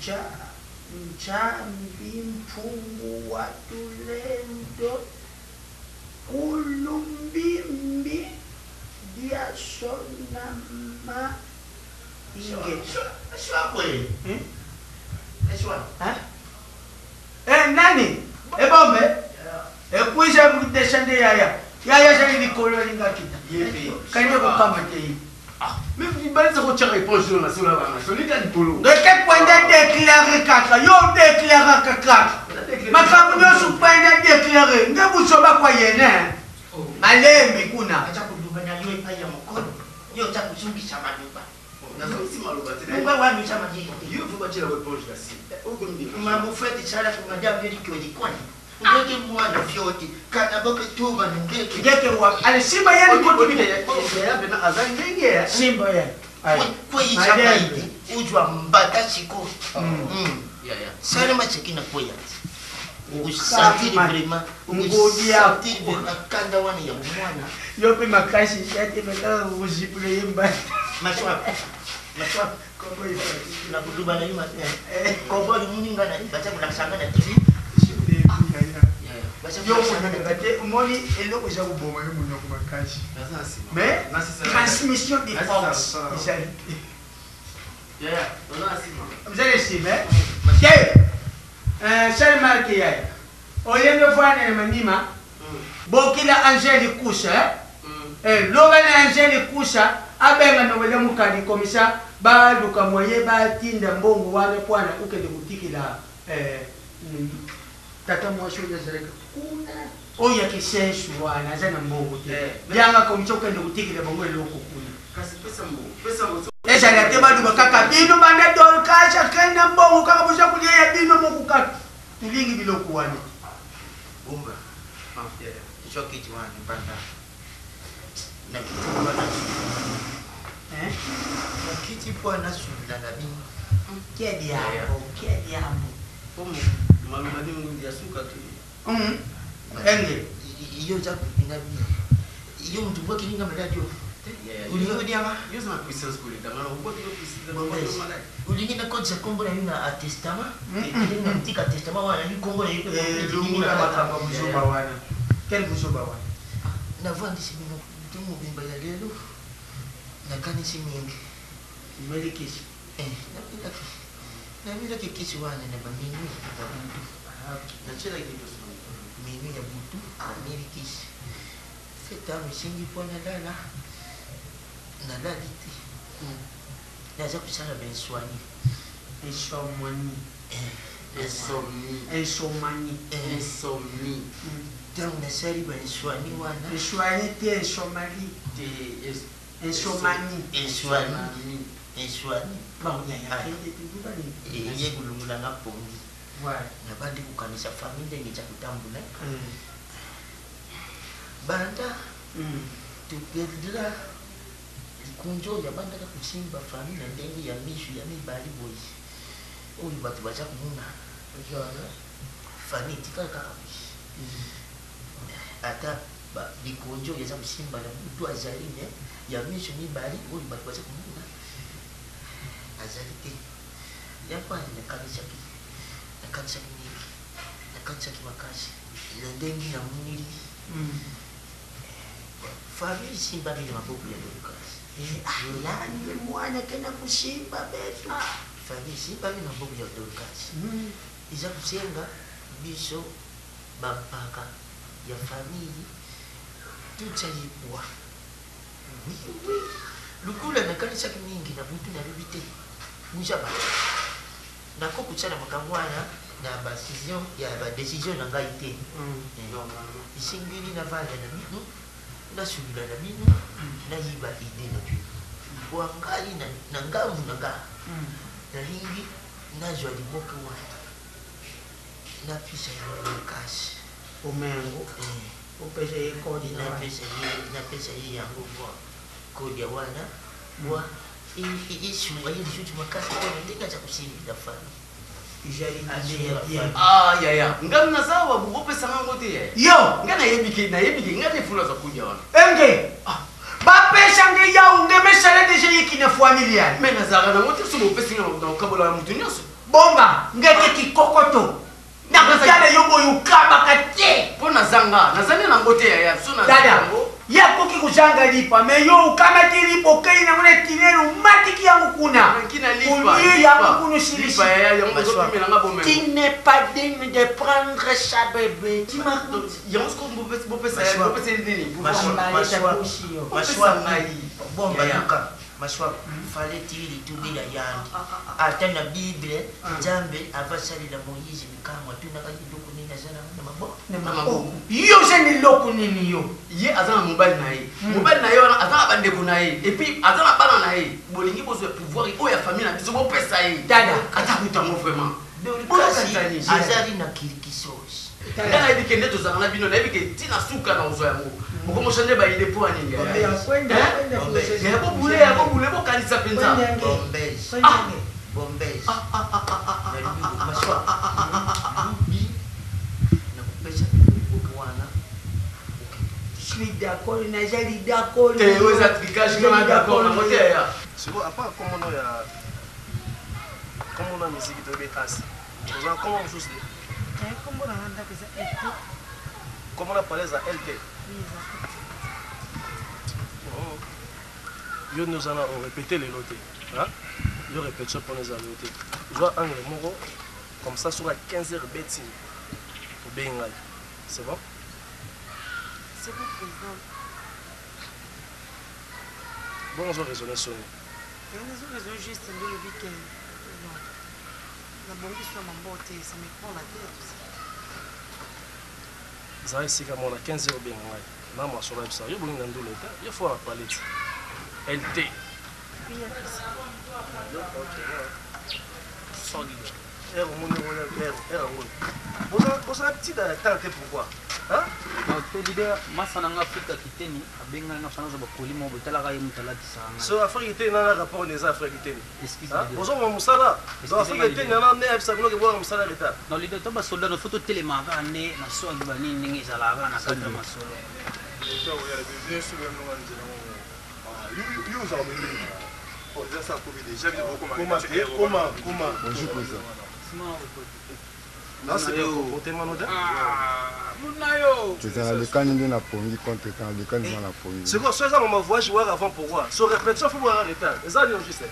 Nja, Njambi mpungu wa tulendo kulumbimbi diasonama ingeta. Eh, nani ebombe ekwiza mukidesha nde yaya yaya azali likolo alinga akita kande kokama te ye balisa kotya réponse oyo na solo banga solika likolo ngeke kwenda deklare kaka yo deklaraka kaka makambo nyonso kwenda deklare nge buzoba kwa yene malembe kuna aza koloba na yo epai ya mokolo yo oza kozongisa maloba nazongisi maloba te ngwa wana oza mayele te. batiela éponge na se. Mamufeti sala madame yelikwelikwani ngeke mwana fyoti kana boke tuba ngeke ngeke wa ale simba ye likoti yaya pena aza ndenge simba ye kweyicamaidi ujwa mbata siko salema chekina kweya osantiri vraiment osantiri vraiment kanda wana ya mwana yo mpe makasi yatemekaka kozipula ye mbata maswa maswa nakoluba na yo kombo limuninga na baza kolakisa nga na tv yo monaka te omoni eloko eza koboma yo monoko makasi mais transmission de force ezali te ozali nsima te sale marke yaya oyembe fwana na manima bokila angele kusa loba na angele kusa abenga nobele mokali komisa baluka moye batinda mbongo wana pwana okende kotikela tata mwasi oyo azalaka kuna oyo ya kisensu wana aza na mbongo te yanga komisa okende kotikela bango eloko kuna ezala te baluka kaka bino banda dorcas akenda mbongo kaka boza kolia ya bino moko kaka tolingi biloko wana bumba zwa kiti wana mpanda na kiti wana na kiti mpo anasubila na bino kia diambo kia diambo maloba nini ya suka te enge yo oza na bino yo motu bwakeli nga maladi oyo olingi odianga yo oza na puissance koleka nga olingi nakotisa nkombo na yo na testament ndenge nakotika testament wana nayi nkombo na yo elongola makambo ya buzoba wana quel buzoba wana navandisi bino butu mobimba ya lelo nakanisi mingi omelikisi namelaki namelaki kisi wana na baminui ya butu minui ya butu nameli kisi fetano esengi mpo nalala nalali te naza kosala benswani insomnie insomnie insomanie insomnie ntango nasali bainswani wana inswani te insomali te insomanie inswani inswani bon yaya eye kolongolanga pongi nabandi kokanisa famille ndenge eza kotambola banda toperdra likonzi oyo abandaka kosimba famille na ndenge ya miso ya mibali boye oyo bato baza komona famille etikala kaka boye ata likonzi oyo eza kosimba na butu azali me ya miso mibali oyo bato baza komona azali te yango wana nakanisaki nakanisaki mingi nakanisaki makasi na ndenge namoneli famille esimbami na maboko ya Dorcas yani mwana kena kosimba betu famille esimbami na maboko ya Dorcas eza kosenga biso bampaka ya famille tutya ye poids oui oui lukula nakanisaki mingi na butu nalobi te muza bato nakokotia na makambo wana na badecision ya badecision na ngai te esengeli navanda na bino nasolola na bino nayiba ide na bino bwa ngai na ngambu na nga nalingi nazwa liboke wana napesa yango makasi omengo opesa ye kodi napesa ye yango bwa kodia wana bwa esunga ye lisusu makasi mpona ndenge aza kosimbila famille Ah, yaya ngai naza awa bokopesanga yango te yaya yo ngai nayebiki nayebiki ngai nde fulu aza kudia wana enge bapesa nge yawu nge mesala deja yeki na famille yani me nazalaka nango te so bopesi ngai na kokabola na motu nyonso bomba ngeke kikokoto nakotala yo boye okabaka te mpo nazanga nazali nango te yaya so dada ye akoki kozanga lipa me yo okamati lipa okei nango na tinele omatiki yango kuna olie yango kuna osilisi Tu n'es pas digne de prendre ça bébé. Yango sikoyo bopesa nini Bomba luka. Maswako fale tili tubila yangi ata na bible nzambe avasalela moïse likambo atunaka eloko nini aza na maboko. Na maboko. Yo oza na eloko nini yo? Ye aza na mobali na ye, mobali na ye wana aza na bandeko na ye, et puis aza na bana na ye. Bolingi bozwa pouvoir oyo ya famille na biso bopesa ye. Dada. Ata kutu yango vraiment. Kasi azali na kilikisos. Nga nayebi ke nde tozalaka na bino, nayebi ke ti na suka na kozwa yango. Bokomosa nde ba idee po ya nini? Yaya bobule, yaya bobule, bokanisa penza. Bombez. Bombez. Nalingi maswa. Lobi nakopesa bino liboko wana. Je suis d'accord, nazali d'accord. Te, oyo eza tricage, nga na d'accord nango te yaya. Sikoyo apart kombo no ya kombo na miziki toyebi asi oza na kombo mosusu te? Kombo na nga ndako eza LT. Kombo na palais eza LT. Oh. Yo nde oza na orepete lelo te. Yo repetition mpona eza lelo te. Zwa angle moko comme ça soki 15 heures ebeti obengi ngai. C'est bon? C'est bon président. Bon ozo raisonner soni. Nazo raisonner juste nde olobi ke non. Nabongisi na mambote, ça me prend la tête aussi. Zala esika moko na 15 heures obenga ngai na masolo ayebisa yo bongi na ndula ete yo fo na paleti lt. Heure omoni heure yango bozala petit ya temps te pourquoi? Te leader, masa na nga Afrika Kiteni abengani nga fana azwa bakoli moko boye talaka ye moto alatisaka ngai. So Afrika Kiteni na rapport na eza Afrika Kiteni. Ozomona mosala donc Afrika Kiteni na nde ayebisa bino ke bwaka mosala retard. Non leader, to ba soldat no faut totelemaka kaka nde na swag ba nini ndenge ezalaka kaka na kati ya masolo. Bonjour président. Tozala lekani nde na pongi contre temps lekani eza na pongi. Sikoyo so eza mama voyage waka avant pourquoi so répétition faut bwaka retard eza nini juste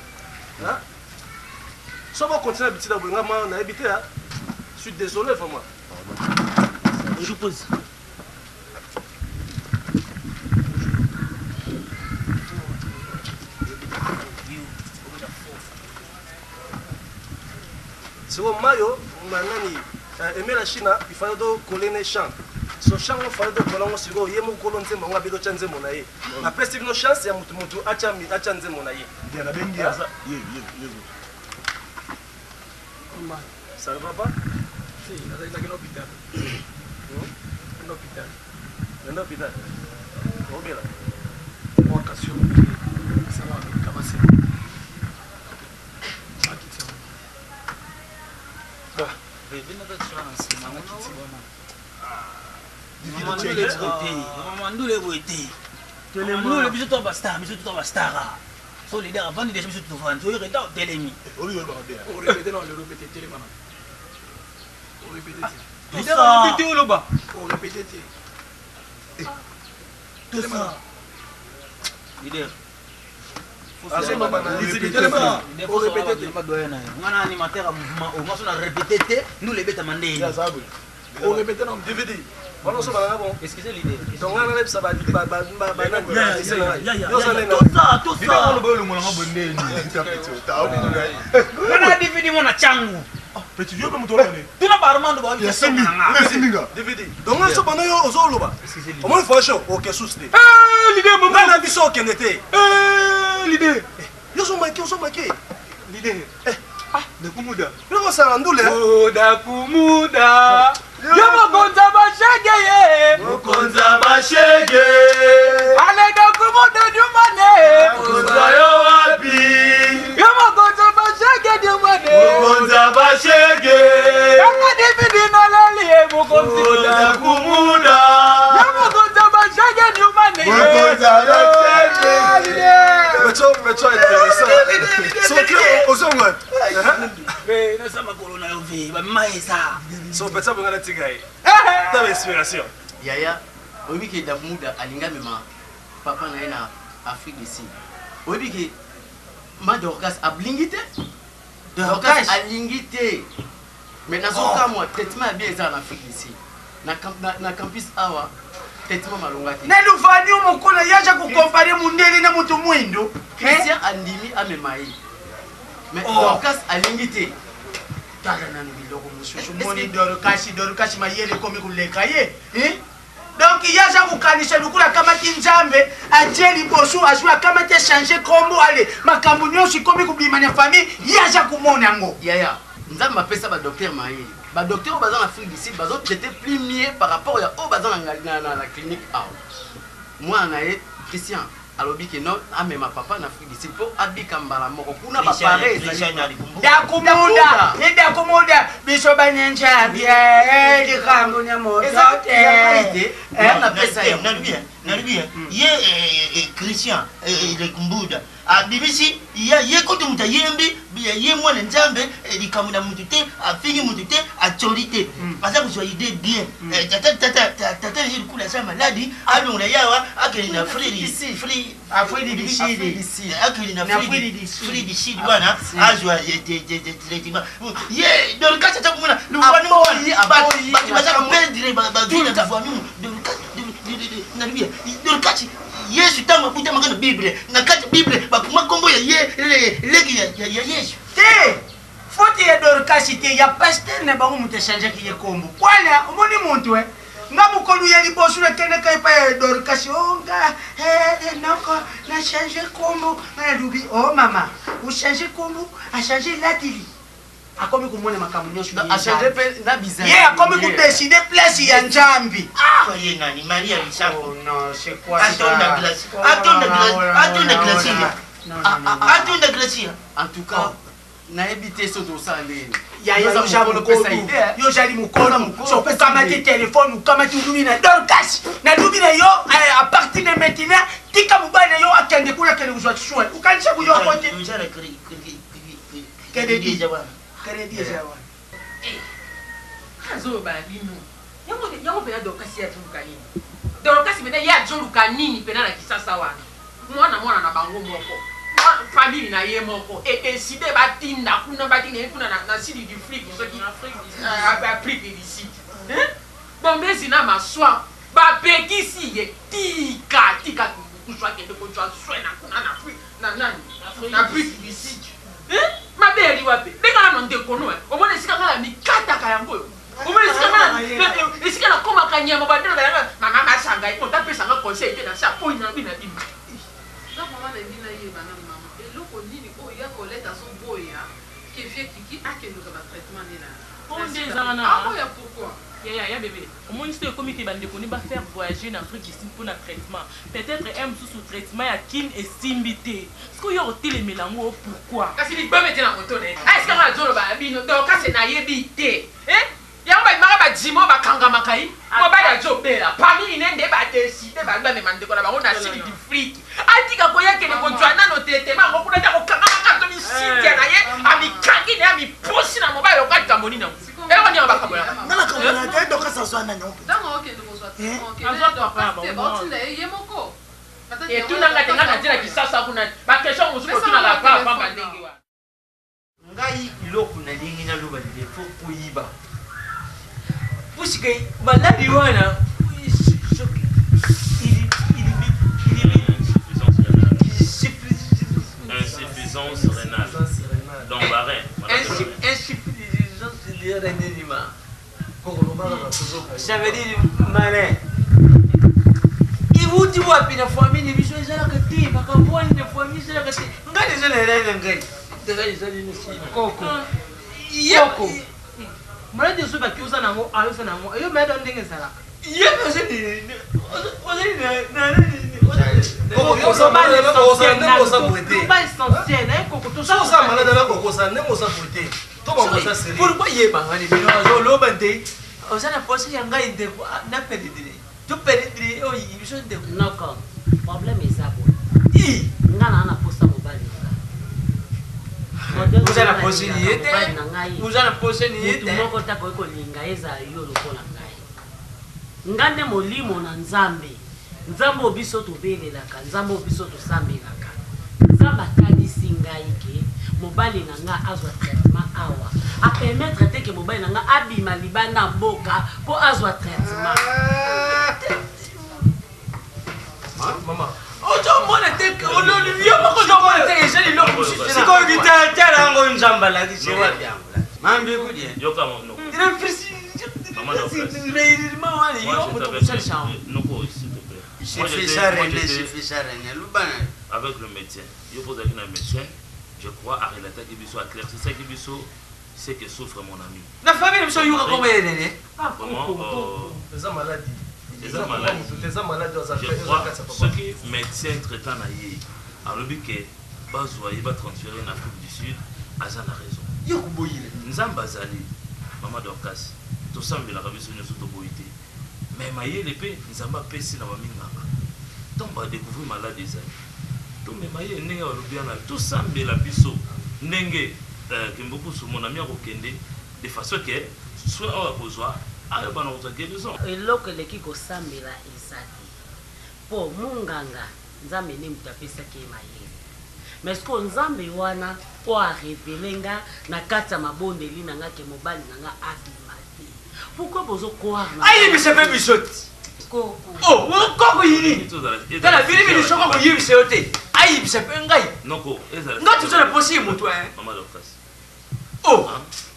hein so bo continuer habitude ya boye nga ma nayebi te hein je suis désolé vraiment. Bonjour pose. Sikoyo mayo na nani Aime la China il fallait to coller ne chant so chant ngo fallait to coller ngo sikoyo ye moko kolo nzembo yango abeto tya nzembo na ye napesi bino chance ya mutu mutu atya atya nzembo na ye. Bien nabengi ye aza ye ye ye. Ça ne va pas? Si, nazalaki na hôpital. Na hôpital. Na hôpital. Obela. Mwa tension. Ça va, médicament c'est. Mandule boye te, mandule biso to bastar, biso to bastar. So leader avandi deja, biso tovandi oyo reta otelemi. Leader alobi te, oloba tosa leader. Nga na animateur ya mouvement oyo, nga so na répété te, ndule ebetama ndeni. DVD wana oso balanga bon. Excusez leader. Donc nga nalebisa wana DVD mwana changu. Petit vieux moto wana. Tuna ba Armando ba DVD. Donc nga so bana yo ozoloba. Omoni fasho oke sous te. Leader mama na biso okende te. Leader. Yo zo make, ozo make. Leader. Ah, Dakumuda. Yo kosala ndule. Oh, Dakumuda. Yo mokonza bashege ye. Mokonza bashege. Ale Dakumuda Dumane. Mokonza yo wapi? Yo mokonza bashege Dumane. Mokonza bashege. Kaka DVD nalali ye mokonzi. Oh, Dakumuda. Yo mokonza bashege Dumane. Mokonza bashege. Mecho, mecho intéressant. Soki ozonga. Naza makolo na yo ve bamema eza. So petsa bonga na tika ye. Tala inspiration. Yaya, oyebi ke Dakumuda alingi amema papa na ye na Afrique du Sud. Oyebi ke ma Dorcas ablingi te. Dorcas alingi te. Mais nazokamwa traitement ya bien eza na Afrique du Sud. Na, na, na campus awa. traitement malonga te. Na luvani mokolo yaja kokompare mundele na moto mwindo. Christian andimi amema ye. Mais Oh. Dorcas alingi te. Tala nanu biloko mosusu moni Dorcas, Dorcas mayele ekomi koleka ye. Eh? Donc ye aza kokanisa lokola akamati nzambe atie liboso azwi akamati achange kombo ale makambo nyonso ekomi kobima na famille ye aza komona yango. Yaya, Nzambe apesa ba docteur mayele. Ba docteur oyo baza na Afrique du Sud bazo traiter plus mieux par rapport ya oyo baza na clinique awa. Mwana na ye Christian alobi ke non amema papa na Afrique du Sud po abika mbala moko kuna ba pare ezali. Dakumuda, ni dakumuda biso banenjambi likambo na moto te. Nalobi ye Christian Lekumbuda abimisi ye kutu moto ayembi ye mwana nzambe likambo na motu te afingi motu te acoli te aza kozwa idée bien tata ye likula aza maladi alongola yawa akende na Afrique du Sud. Akende na Afrique du Sud wana azwa traitement ye Dorcas ata komona luvani bato baza koperdre bavi na luvani nalobi Dorcas Yesu ntango abutamaka na Bible na kati Bible bakoma nkombo ya ye leki ya Yesu te faute ya Dorcas te ya pasteur na bango moto achangeaki ye nkombo wana omoni moto e nga mokolo ya liboso nakendaka epai ya Dorcas o nga noko na change nkombo nga nalobi o mama ochange nkombo achange latili akomi komona makambo nyonso achange mpe na bizaleli ye akomi kodeside place ya nzambe ye nani maria lisako non c'est quoi atonda glace atonda glace atonda glacier atonda glacier en tout cas nayebi te soki tosala ndenge yo ozali mokolo soki okamati telefone okamati olubi na Dorcas nalubi na yo à partir de maintenant tika mobali na yo akende kuna akende kozwa soin okanisa koyoko te crédit eza wana azoloba na bino yango mpena Dorcas ye azoluka nini Dorcas mpena ye azoluka nini mpena na kisasa wana mwana mwana na bango moko famille na ye moko edeside batinda kuna batinda ye kuna na sud du Afrique soki Afrique du Sud bombezi na maswa bapekisi ye tika tika kuswa akende kozwa soin na kuna na Afrique na nani na Afrique du Sud mabe yali wapi ndenge nano ndeko no omona esika ngai na mikataka yango oyo omona esika ngai esika nakomaka nyama bandelo bayanga mama masanga ye moto apesanga conseil te na se apoyi na bino na bino nga mama na ngi nayeba nanu mama eloko nini oyo ya Colette azoboya ke vie Kiki akende kozwa ba traitement nde na Po nde eza wana. Aboya pourquoi? Yaya ya bebe omoni soki ekomi ke bandeko ne ba faire voyager na Afrique du Sud pona traitement peut-etre un mosusu traitement ya kin esimbi te sikoyo yo okotelemela yango pourquoi? Kasi ligboma ete na moto na ye. Ah esika nga nazoloba ya bino Dorcas nayebi te eh yango babimaka ba djimo bakangamaka yi mobali azobela parmi ine nde ba decide ba bamema ndeko na bango na sud du Afrique atika koya kende kozwa nano tetema yango kuna te akokangamaka to misintia na ye amikangi na ye amipusi na mobali lokola likambo nini yango eloko nini yango bakabolaka nga nakabola te Dorcas azwa nani yango ntango okende kozwa traitement Azwa okende papa Dorcas te bango. baotinda ye ye moko etuna nga te nga natie na kisasa kuna baquestion mosusu kotunaka pa pamba ndenge wana ngai eloko nalingi naloba lelo fo koyiba puisque maladi wana soki Insuffisance rénale. Donc, ba rein. Insuffisance rénale. Ça veut dire malin. iwuti wapi na famille biso ezalaka te makambo wana na famille ezalaka te ngai eza na elai na ngai koko koko maladi ozobaki oza nango ayoza nango yo maladi wana ndenge ezalaka ye loba essentiel naye koko oza malade na kokosa ndenge oza boye te to bango oza sérieux pourquoi yebanga ni bino azoloba nte oza na posa ya ngai ndeko na perdre to perdre oyo biso ndeko noko problème eza boye nga naa na posa mobali na nga oza na posa ni ye te oza na posa ni ye mutu te moko te akoki kolinga ezala yo lokola ngai nga nde molimo na nzambe nzambe oyo biso tobelelaka nzambe oyo biso tosambelaka nzambe atalisi ngai ke mobali na nga azwa traitement awa apermettre te ke mobali na nga abima libanda mboka mpo azwa traitement. ozomona te yo moko ozomona te eza liloko mosusu sikoyo kitalatala yango nzambe alakisi wapi yango mambi kudie Yoka noko. Maman Dorcas. réellement wana Moi, yo je moto t'avais- kosalisa yango Noko, s'il te plaît. Moi, Suffit j'étais- ça, moi, René, j'étais suffit ça, René. Lubana. Avec le médecin. Yo ozalaki na médecin, je crois arelataki biso, aclaircisaki biso ce que souffre mon ami. na famille na biso yoka kombo ye nene Vraiment, eza maladi eza maladi. eza maladi oyo aza Je oyo aza crois kati ya papa soki médecin traitant na ye alobi ke bazwa ye batransfere na Afrique du Sud, aza na raison. Yo koboyile. Nzambe azali, mama Dorcas, tosambelaka biso nyonso toboyi te. Mais mayele mpe Nzambe apesi na baminganga. Ntango badécouvrir maladi ezali, tomema ye ndenge balobi wana, tosambela biso ndenge Kimbukusu mon ami akokende de façon ke soin oyo akozwa ayebana kozwa guérison. Eloko eleki kosambela eza te mpo munganga Nzambe nde moto apesaki ye mayele, mais sikoyo Nzambe wana oyo arévéler nga na kati ya mabondeli na nga ke mobali na nga abima te, pourquoi bozocroire na ayebisa mpe biso ti Koko. Oh, koko yini tala bilibili soko koyebisa yo te ayebisa mpe ngai Noko, ezala nga toza na posi ye moto Mama Dorcas. Oh.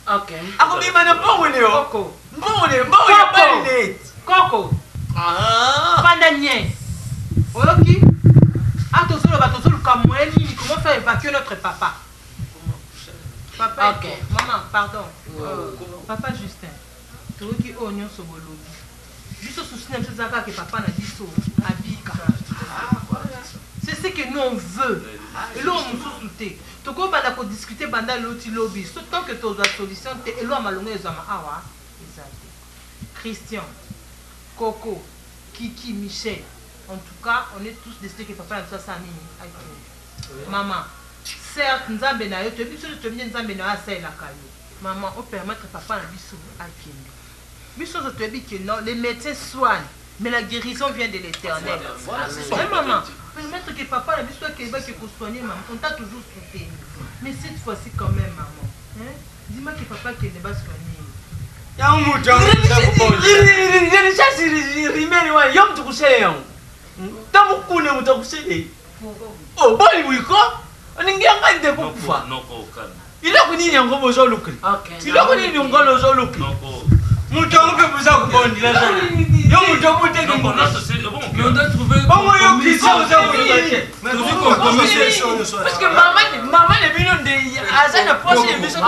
Ok. Akobima na mbongo ne yo mbongo ne mbongo ya bali ne. Koko. Fanda nye. Oyoki? Ah, tozoloba tozoluka moyen nini comment faire évacuer notre papa. Papa, Ok. Maman, pardon. Papa Justin, toyoki oyo nyonso bolobi. Biso souci na biso eza kaka ke papa na biso abika. C'est ce que nous on veut. Eloko mosusu te. Tokobanda kodiscuter banda loti lobi. So tant que tozwa solution te, eloko ya malongo ezwama awa eza te. Christian, Coco, Kiki, Michel. En tout cas, on est tous décidés que papa na biso asala nini akende. Maman, certes Nzambe na yo, toyebi biso nyonso toyebi nde Nzambe na yo asalelaka yo. Maman, opermettre papa na biso akende. Biso nyonso toyebi ke non, les médecins soignent, mais la guérison vient de l'Éternel. Voilà, c'est ça. Ouais, maman, permettre que papa na biso akende bake kosoigner maman, on t'a toujours soutenu. Mais cette fois-ci quand même, maman, hein, dis-moi que papa akende basoigner. Yango moto rimene wana yo moto kusele yango ntango kuna moto akusele o boli bwiko oningi yanga nde kokufa Noko, calme. iloko nini yango bozolukela iloko nini ngolo ozolukela moto yango mpe boza kobondela zana yo moto obuteki bongo yo Christian oza koloba te parce que mama mama na bino nde aza na posi ya biso.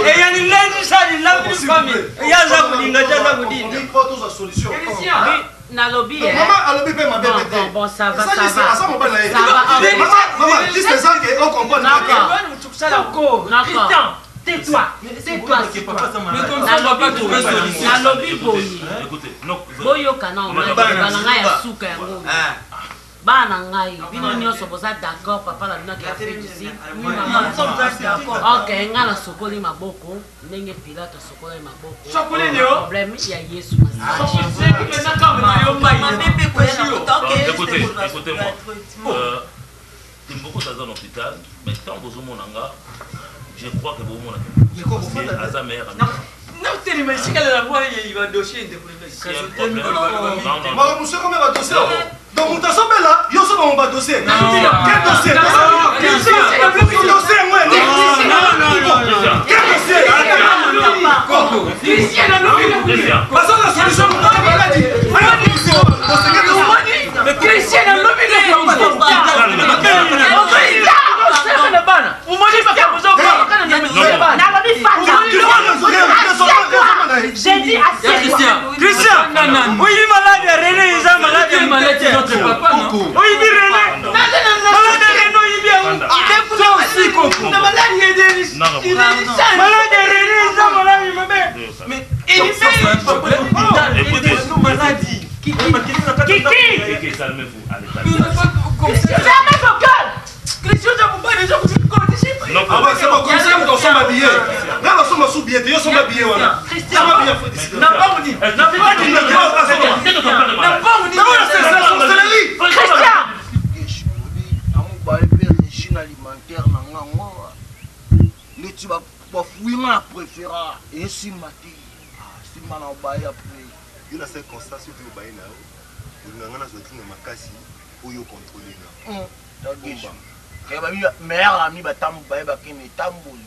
Eyani lendisani lamini famille ye aza kolinga te aza kodinda. Nalobi Donc, maman alobi mpe mabe mpe te. Bon, bon, ça va, Eza ça juste, va. aza mobali na ye. Ça va, ok. Maman, maman, juste eza ke ocomprendre. D'accord. Koko, Christian, tais-toi, tais-toi. Nalobi boye. Écoutez, noko. Boyoka na Mama, bana ngai ya suka yango, bana na ngai, bino nyonso boza d'accord papa na bino ake Afrique du Sud. Ok, ngai nasokoli maboko ndenge Pilato asokolaki maboko. Sokoli nini yo? Problème ya Yesu. Écoutez, écoutez-moi. Timboko aza na hôpital, mais tant bozomona nga, je crois que bomona Kimbukusu aza meilleur ami. Nakotelema esika na mwa badossier. Makambo mosusu ekomi ya badossier. Donc moto azobela, yo ozobama badossier. Quel dossier? Dossier yango ya nini? Quel dossier? Baza na solution, moto aza maladi. Christian alobi na bana omoni makambo. Nalobi fata. J'ai dit assieds-toi. Christian, oyebi maladi ya René eza maladi ya Maladi mutete. notre papa, non? Oyebi René maladi ya René oyebi yango na maladi ya Denis maladi ya René eza maladi mabe mais Écoutez, maladi. Kiki, calmez-vous. Allez, calmez-vous. Fermez vos gueules. Christian oza mobali eza Non, Ah ouais, c'est bon, comme ça, moto osomba billet. Nga nasomba su billet te, yo somba billet wana. Somba billet, faut décider. Na mpango nini? Na mpango nini? Na mpango nini? Christian. Namobale mpe régime alimentaire na nga ngo neti bafuyi nga na préféra esimba te. Ah, simba na obaye après. Yo nasali constat soki obaye na yo olinga nga nazwa ntina makasi oyo ocontrole nga. Meilleur ami batambu bayebaki na etamboli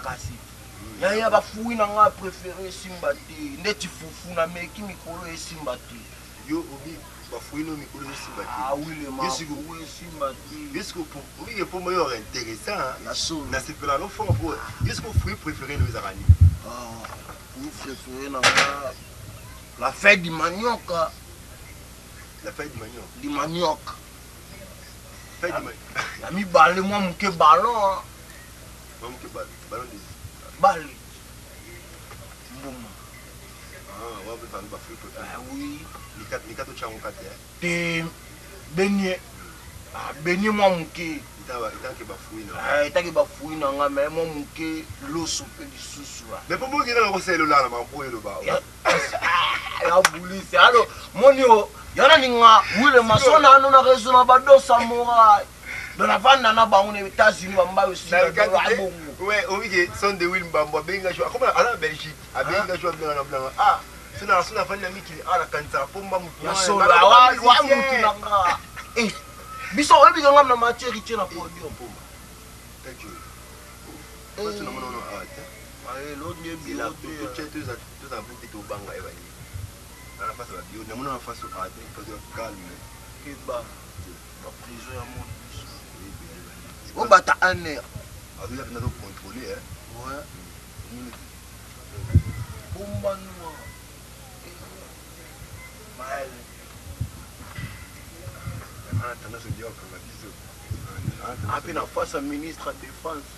kasi yaya bafui na nga préféré esimba te ndeti fufu nameki mikolo esimba te. Yo obi bafui no mikolo esimba te. Ah oui, le mafufu esimba te. Yo siko obike pomba yo ora intéressant nasepela no fort po yo siko fruit préféré no ezalaka nini? Fruit préféré na nga la feuille du manioc. La feuille du manioc. Du manioc. Ya mibale mwa moke ballon. Mwa moke ballon de bale mbuma. Ah, wa pe parmi ba fruits préférés. Ah oui. Mikato tyango kati te benie. Ah, benie mwa moke. Etanke bafui na etaki bafui na nga me mwa moke loso mpe lisusu. Mais mpo bokenda na kosala elolala makambo oyo eloba. Ya bulisi alo moni o yana ninga wile masona ano na réseau na badosa moral donc navanda na bango na États-Unis bambayo sibongo. Obike son de wil mbambo abenga jo akoma aza na Belgique abenga jo abenga na blanga ah sona sona afandi na mikili ah nakanisaka pomba mutu ya solo wa mutu na nga biso oyebika nga na matière itie na podium. Pomba tozala mpe tobanga ye bani na face ya babio namona na face ate calme. Keba baprison ya monde biso obata un heure azoya mpenza tocontrôle. Bomba noir maele. Ana tendance odia okanga biso. Ape na face ya ministre ya défense.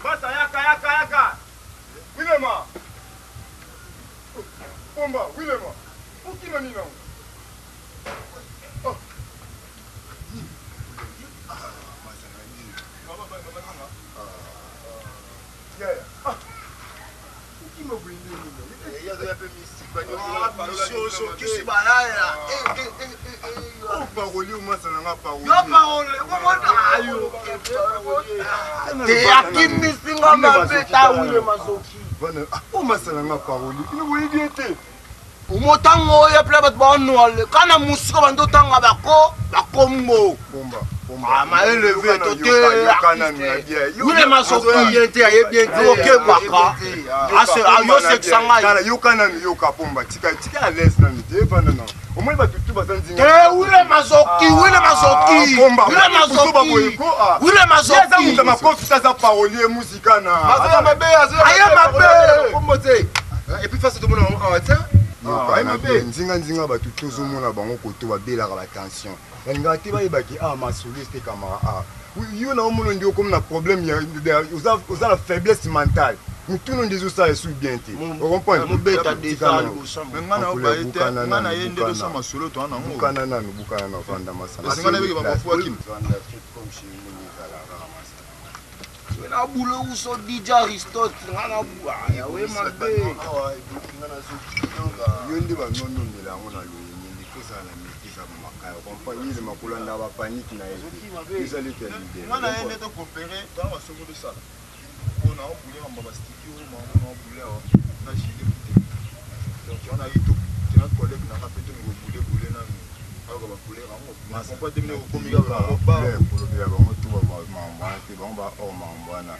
Basa yaka yaka yaka. Wilema. Pomba Wilema. Okima nini nango? Sokisi balaya. Paroli omasa nanga. Yo parole omonayo te akimisi nga mabe ta wile mazoki. Omasa nanga paroli ino boyebi ye te. Omotango oyo pla bato baonoale kana mosika bando otanga bako bakombo maeleve to te wile mazoki okebaka yo sekisa ngai. Yoka nanu, yoka pomba, tika tika à l'aise nanu te, evanda nanu, omoni bato tu baza nzinga te. Wile mazoki, wile mazoki, wile mazoki, wile mazoki. Aza moto makofi, aza parolier musika na aza mabe. Aye mabe. Kombo te et puis face tomona bango awa te. Yoka nzinga nzinga, bato tozomona bango koto babelaka batension, balingaka te bayebaki a masolo etekamaka a yo na omona ndi okomi na problème, oza na faiblesse mentale, mutunu ndi ezosala esu bien te. Nga na ye nde tosala masolo toa nango. Bukana nanu, bukana na ovanda masana. Na bule uso DJ Aristote nga na yawe mabe. Yo nde banonondela yango na loyenge nde kozala na maîtrise ya makaya comprendre yelema kolanda bapanike na ye te, ezali te leader. Nga na ye nde tokopere toa masoko tosala mpo na obule mamba bastudio mama na obule awa na gilet kute, donc wana ye tona collègue nanga mpe tomiko bule bule nanu ayoka bacouleur yango comprend te mine okomi kaka kolobela bango to bamambo wana te, bango ba or mambo wana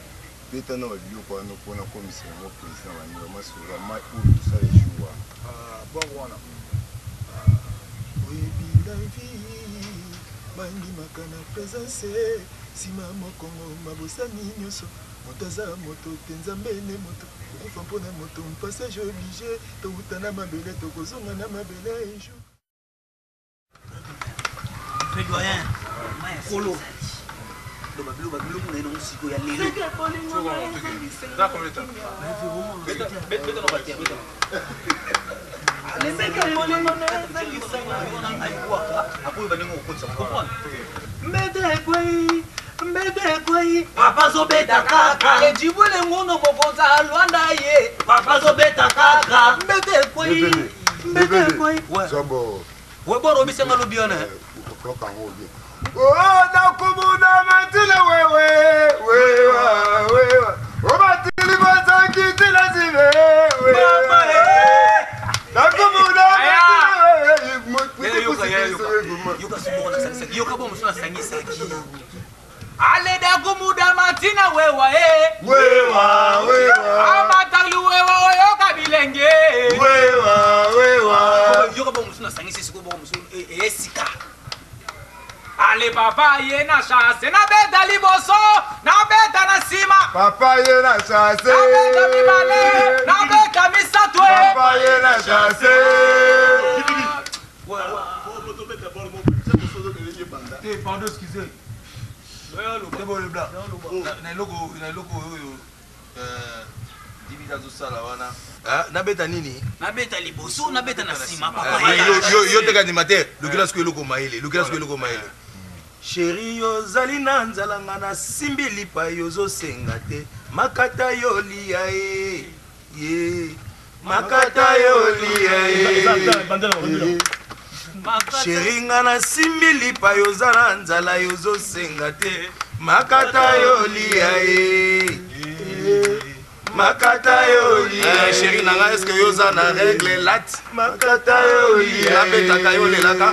beta na babiloko wana mpona komisa yango président baninga masolo mai oyo tosala jour wana. Bor wana oyebi la vie bandimaka na présence nsima mokongo mabosani nyonso, moto aza moto te, nzambe nde moto okufa mpona moto, passage obligé, touta na mabele tokozonga na mabele un jour. Plaidoyen kolo loba bilo babiloko na ye nango sikoyo ya lelo. Akoyeba ndenge okotisa comprendre. Mbete ekwei, mbete ekwei, papa azobeta kaka ejibwele ngono mokonzi alwanda ye, papa azobeta kaka mbete ekwei. Zwa weboro obisenga lobi wana okoka yango bien. Nakumuna matila wewe wewa wewa omatili bazangi tila zibe wewa nakumuna yoka sumoko nasangisaki yoka bo mosu nasangisaki aleda kumuda matina wewa e Wewa, wewa. amatali wewa oyoka bilenge Wewa, wewa. yoka bo mosu nasangisi sikoyo boko mosu eyesika ale papa ye na chance nabeta liboso nabeta na nsima papa ye na chance nabeta mibale nabeta misato e. Papa ye na chance. Te, pardon, excusez. Te bolebla. Na eloko na eloko oyo dibita azosala wana. Nabeta nini? Nabeta liboso, nabeta na nsima. Yo teka animateur, lukela sikoyo eloko mayele, lukela sikoyo eloko mayele. Sheri, yo ozali na nzala, nga nasimbi lipa, yo ozosenga te makata yo lia ye ye makata yo lia ye. Sheri, nga nasimbi lipa, yo oza na nzala, yo ozosenga te makata yo lia ye makata yo lia. Sheri na nga, eske yo oza na règle late? Makata yo lia. Nabetaka yo lelaka.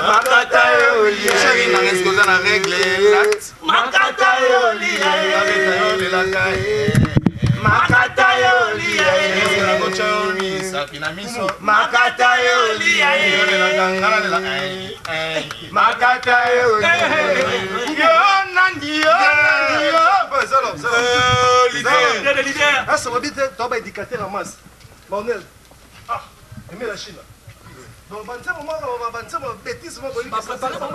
Makata yo lia. Sheri na nga, eske oza na règle late? Makata yo lia. Nabeta yo lelaka. Makata yo lia. Eske nakotya yo misapi na miso? Makata yo lia. Yo lelaka, nga nalelaka. Makata yo lia. Yo nani, yo nani, yo Leader te, toa baéducateur ya masse baonel eme la Chine. Donc banzembo moko, banzembo bétise moko.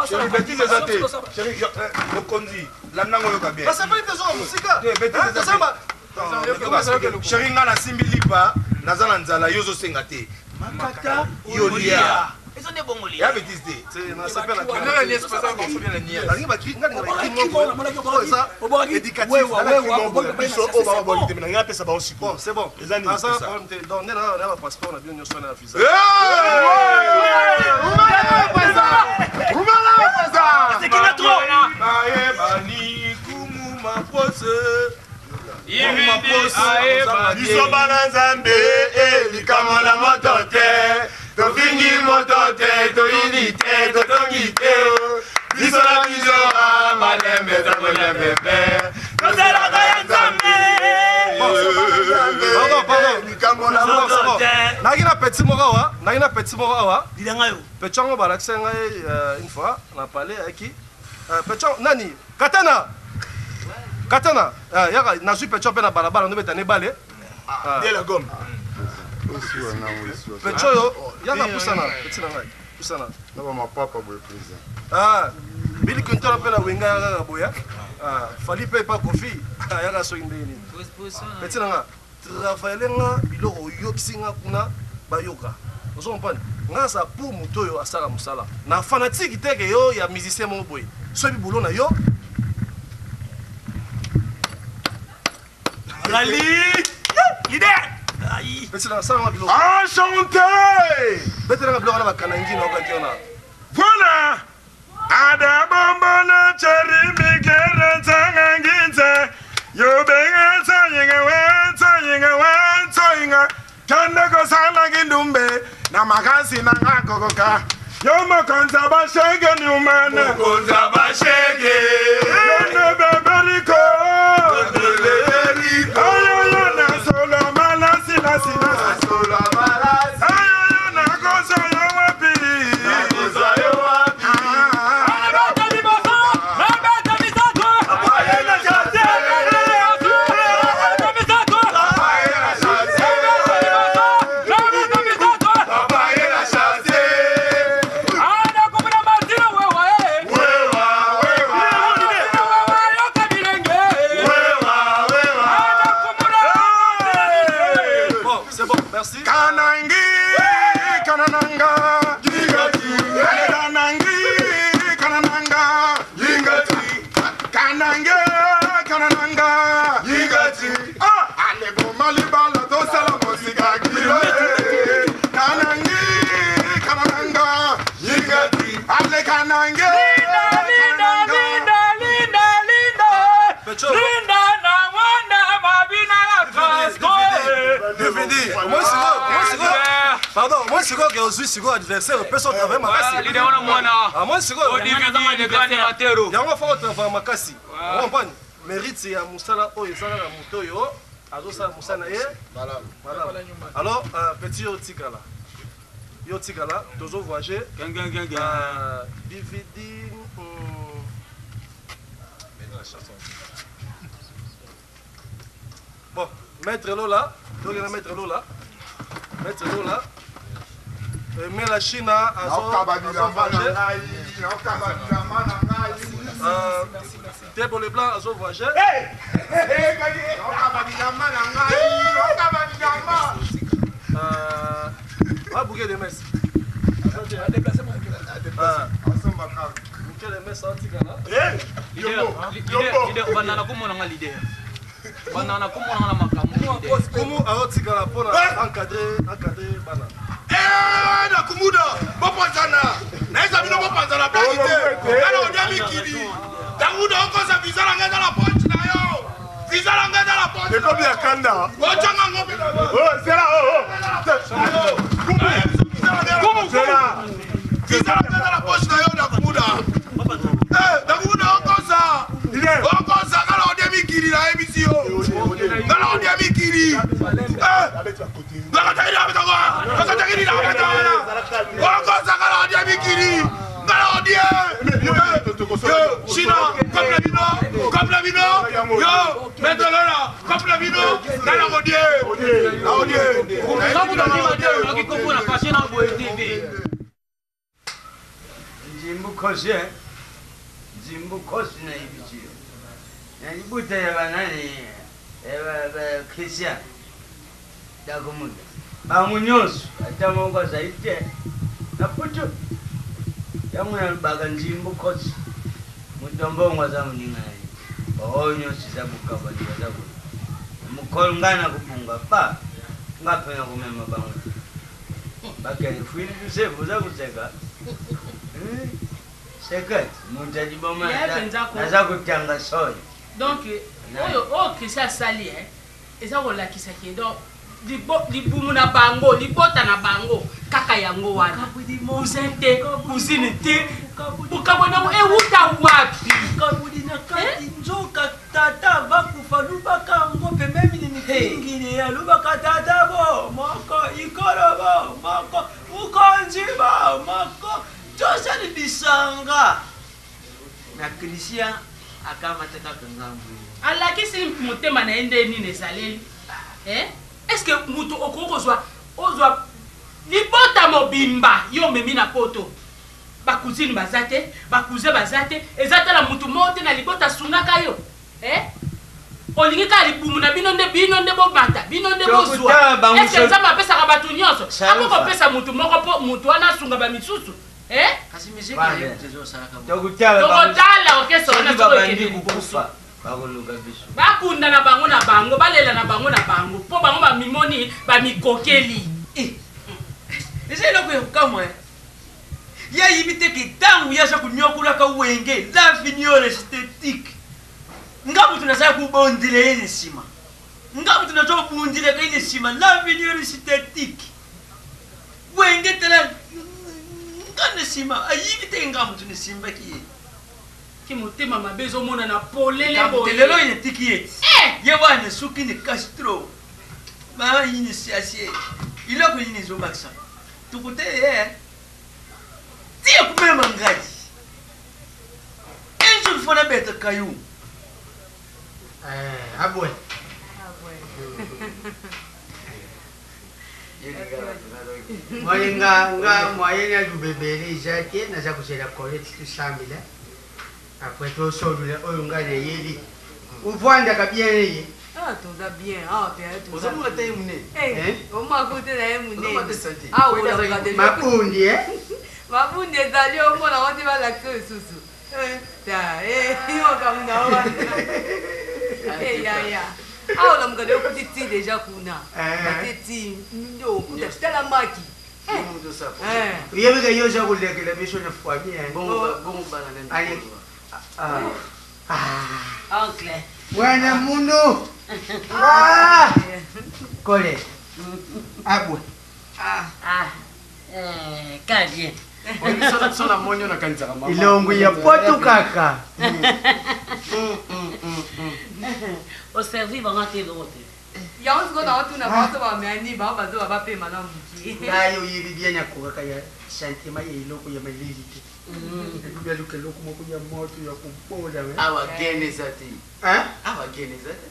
Chéri, bêtise eza te. Chéri, mokonzi, landango oyoka bien. Basepeli te, zoka mosika. Te, bêtise eza te. Chéri, nga nasimbi lipa, naza na nzala, yo ozosenga te makata yo lia. Eza nde bongo. Ya bêtise te. Biso oyo baba bolite, me ngai apesa bango sikoyo. Bon, c'est bon. Eza nini? Aza Pesa. problème te. Donc nde na bapasseport na bino nyonso na visa. Bayebani kumu maprose. Biso bana Nzambe e, likambo na moto te, tofingi moto te, toyini te, totongi te o. Biso na biso a malembe za kolembe mpe tozelaka ya Nzambe. Pardon, pardon. Likambo na moto te. Nayaki na petit moko awa, nayaki na petit moko awa. Lilanga yo. Petit yango balakisa ngai une fois na palais, ayaki petit yango nani, katana katana. Yaka nazwi petit mpe na balabala ndobeta ne bale. De la gomme. Petit oyo, yaka, pusana, petit na ngai, pusana. Na bamapapa boye, président. Ah, Bill Clinton mpe na wenga ya kaka boya. Ah, Fally mpe epa Kofi ayaka soki ndenge nini. Petit na nga, travaille nga biloko oyokisi nga kuna bayoka. Ozo comprendre nga aza pour moto oyo asala mosala na fanatique te ke yo ya musicien moko boye soki bulo na yo. Ali leader. Petit na nga, sala nga biloko. Enchanté. Betelanga biloko na bakanangi na okaki wana. Voilà. Adabambona cheri mikere tsanga nginze. Yobenga tsayinga we tsayinga we tsayinga. Kande kosala kindumbe na makasi na ngakokoka. Yo mokonza bashege nyumana. Mokonza bashege. Yono beberiko. Beberiko. Ayo yo na solo malasi lasi lasi. Solo malasi. Ayo yo na koso yo wapi. Na koso yo wapi. Nabeta liboso, nabeta misato. Nabeta misato. Nabeta liboso, nabeta misato. Ana kumuna mazina wewa e. Mazina wewa yoka bilenge. Ana kumuna. Bon, c'est bon, merci. Kanangi, kanananga, kanangi, kanananga, kanange, kanananga, ah, alebo malibala tosala mosika kilo, eh. DVD moi sikoyo moi sikoyo pardon moi sikoyo ke ozwi sikoyo adversaire opesa otravaille makasi leader wana mwana. Ah, moi sikoyo Au DVD, le grand animateur. yango fo otravaille makasi okomprendre mérite ya mosala oyo eza kaka moto oyo azosala mosala na ye malamu alors euh, petit yo otikala yo otikala tozo voyage Euh, dvd hmm. Bon, maître Lola, tokenda maître Lola. Maître Lola. Mela China Naokaba bilamba na ngai, naokaba bilamba na ngai. Tebo Leblanc azo voyager. Naokaba bilamba na ngai, naokaba bilamba. Ah, bouquet de messe. Bouquet de messe atikala. Leader, obanda na komona nga leader. Banda na komona nga na makambo leader. Kumu aotikala mpona encadre encadre bana. na kumuda bopanzana nayeza bino bopanzana blaki te nga na odia mikili ntango okosa visa na ngai eza na poche na yo visa na ngai eza na poche ekomi ya kanda otyanga ngo mpe zela Zela. visa na ngai eza na poche na yo na kumuda na kumuda okosa okosa nga na odia mikili nayebisi yo nga na odia mikili okosa nga na odia mikili nga na odie china comme na bino comme na bino yo maître lola comme na bino nga na odie na odie Oki komona fashe na boye TV. Nzimbu kosi eh? Nzimbu kosi na yebisi yo. Na libuta ya banani ya ba Christian Dakomunda. Bango nyonso ata moko azali te na putu. Yango nalobaka nzimbu kosi. Moto ya mbongo aza moninga na ye. Baoyo nyonso eza bokabwani baza kuna. Mokolo ngai nakobunga pa nga mpe nakomema bango te. Bakende fwili tusefu oza koseka. Sekete moto ya liboma Ya mpenza ko- naza kotanga soi. Donc oyo oyo Christian asali eh, eza kolakisa ke donc libumu na bango libota na bango kaka yango wana cousin te cousine te bokabwani yango ewuta wapi kabudi na kati nzoka tata vakufa lubaka yango pembeni ni mikingili alubaka tata bo moko ikolo bo moko ukonzi bo moko tosali bisanga na Christian akamata kaka ngambo ye. Alakisi motema na ye nde nini ezaleli eh? Est ce que moto okoki kozwa ozwa libota mobimba yo omemi na poto bacousine baza te bacousin baza te eza tala motu moko te na libota asungaka yo eh? Olingi kaka libumu na bino nde bino nde bobata bino nde bozwa Tokutala bango est ce que so- nzambe apesaka bato nyonso Salufa. akoki kopesa motu moko mpo motu wana asunga bamisusu eh? kasi miziki Bana. na ye kutu ezosalaka bongo. Tokutala bango- Tokotala orchestre wana soki soki babandi ekende liboso. kokufa bakoluka biso. Bakunda na bango na bango balela na bango na bango mpo bango bamimoni bamikokeli. Eza eloko ya kokamwa eh. Ye ayebi te ke ntango ye aza konyokolaka wenge la vignole esthétique nga moto nazala kobondela ye na nsima nga moto naza kobundelaka ye na nsima la vignole esthétique wenge tala nga na nsima ayibi te nga moto nasimbaki ye Ki motema mabe ezomonana polele Likambo te boye. lelo oyo etiki ye ti ye wana soki ni castro mama yini siasie eloko nini ezobakisa tokote ye ti ekomema ngai un jour fo nabeta kayu Abwe. Moye nga nga moyen ya lubebele eza te naza kozela Colette tosambela après tosolola oyo ngai nayebi ovandaka bien ye Ah, toza bien. Ah, bien, toza. Ozomona te ye monene. Eh, omona te na ye monene. Ozomona te santé. Ah, olobaka deja. Mabundi, eh? Mabundi ezali omona ngo te balakisa lisusu. Eh, ta, eh, yo makambo na yo wana. Eh, ya, ya. Ah, olamuka deja okuti ti deja kuna. Eh. Batie ti, nde okuta tala maki. Eh. Eh. Oyebi ke yo oza kolekela biso na famille Bongo bana nani Allez. Ah. Oncle. Mwana munu Ah! Kole. Abwe. Ah, eh, ka bien. So namoni yo nakanisaka mama. Elongo ya poto kaka. Oservi bango te eloko te. Yango sikoyo naotuna bango so bameyani bango bazoba bapema na mokie. Ngai oyebi bien nakokaka ya sentiment ya eloko ya malili te. Elobi aluka eloko moko ya moto ya kobola. Awa gene eza te. Hein? Awa gene eza te.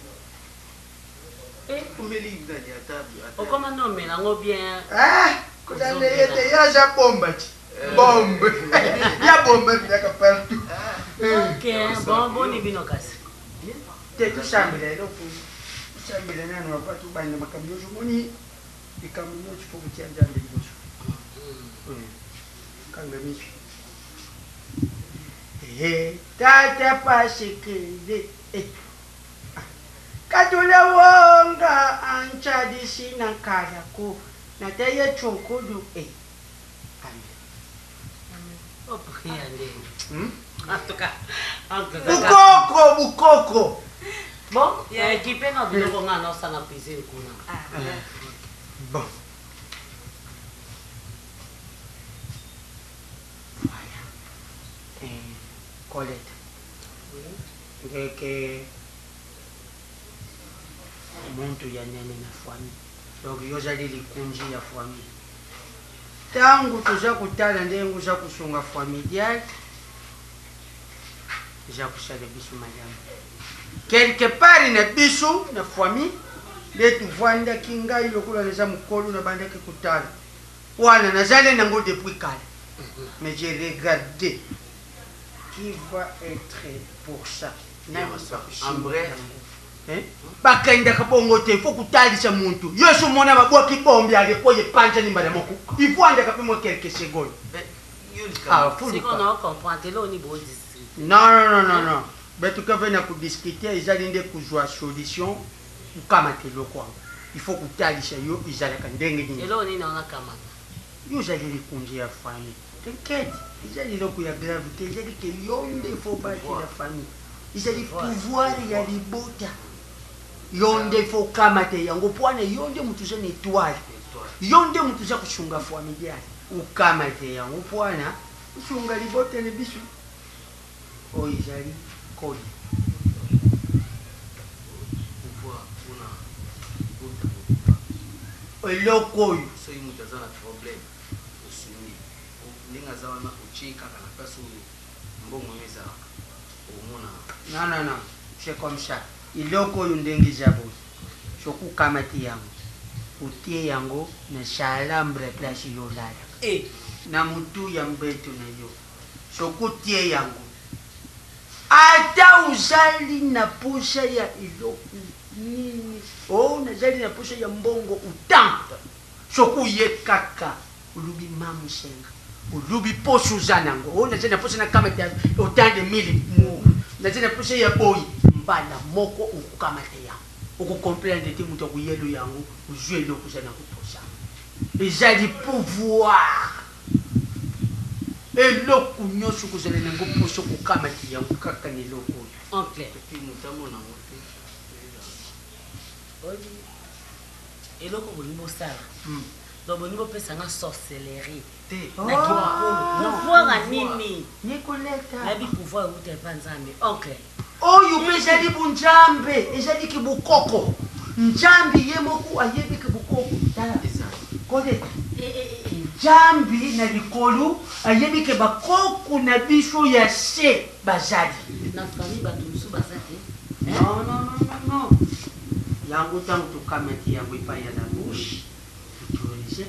Omeli nani ata Okoma nde omela yango bien. Ah, kolanda ye te ye aza bomba ti. Bombe. Ya bombe bilaka partout. Ok, bon boni bino kasi. Te tosambela eloko tosambela nano apa tobanda makambo nyonso omoni likambo nyonso fo kotia nzambe liboso. Kanga miso. Ehe, tata pasekele. Eh. Katula wonga anchadisi na kalako nateye chokudu eh. Amen. Opriya ndenge. Hmm? En tout cas, Bukoko, bukoko. Bon, ya ekipe na biloko nga na osala cuisine kuna. Bon. Voilà. Eh, Colette. Ngeke muntu ya nene na famille. Donc yo ozali likunzi ya famille. Ntango toza kotala ndenge oza kosunga familial eza kosala biso malamu quelque part na biso na famille nde tovandaki ngai lokola naza mokolo nabandaki kotala wana nazali nango depuis kala mais j'ai regardé qui va être pour ça nani En bref. Bakendaka bongo te, faut kotalisa muntu yo so omona babwaki bombe ya lekoyi epanzani mbala moko, il faut andaka mpe mwa quelques secondes. Ah, Sikoyo fuluka. na comprendre te loni bo district. Non, non, non, non, non. Betuka ve na kodiscute ezali nde kozwa solution kokamata eloko yango. Il faut kotalisa yo ezalaka ndenge nini. Eloko nini wana kamata? Yo ozali likonzi ya famille. T'inquiète, ezali eloko ya grave te, ezali ke yo nde faut obatela famille. Ezali pouvoir ya libota. Yo nde faut okamata yango mpo wana yo nde moto oza na etoile. Yo nde moto oza kosunga familial. Okamata yango mpo wana osunga libota na biso. Oyo ezali kode. Pouvoir mpona libota mobimba. Eloko oyo. Soki moto aza na problème osungi ndenge aza wana otie kaka na place oyo mbongo no ezalaka omona. Non, non, non, c'est comme ça. Eloko oyo ndenge eza boye, soki okamati yango otie yango na chambre place yo olalaka, na mutu ya mbeto na yo, soki otie yango ata ozali na posa ya eloko nini, oh nazali na posa ya mbongo autant, soki oye kaka olobi mamusenga, olobi posa oza nango, oh nazali na posa nakamata autant de mille, nazali na posa ya boye, mbala moko okokamata yango, okokomprendre te moto akoyelo yango, ozwi eloko oza nango posa. Ezali pouvoir. Eloko nyonso kozala nango posa okokamata yango kaka na eloko oyo. Oncle. Epuis moto amona yango te. Oyebi eloko bolingi bosala. Donc bolingi bopesa nga sorcellerie. Te. Na kimokolo. Pouvoir ya nini? Nicoletta. Nayebi pouvoir euta epa Nzambe. Oncle. Oyo mpe ezali bonzambe, ezali kibokoko. Nzambe ye moko ayebi kibokoko. Tala. Colette. Nzambe na likolo ayebi ke bakoko na biso ya se bazali. Na famille bato mosusu baza te. Non, non, non, non, non. Yango ntango tokamati yango epai ya la bouche, autorise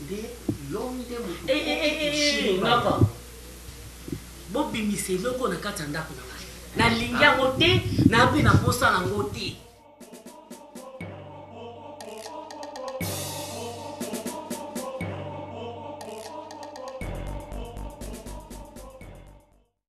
nde yo nde moto Eh, eh, eh, eh, eh, osimba. noko. Bobimisa eloko na kati ya ndako na ngai. Nalingi yango te, na mpe na posa nango te.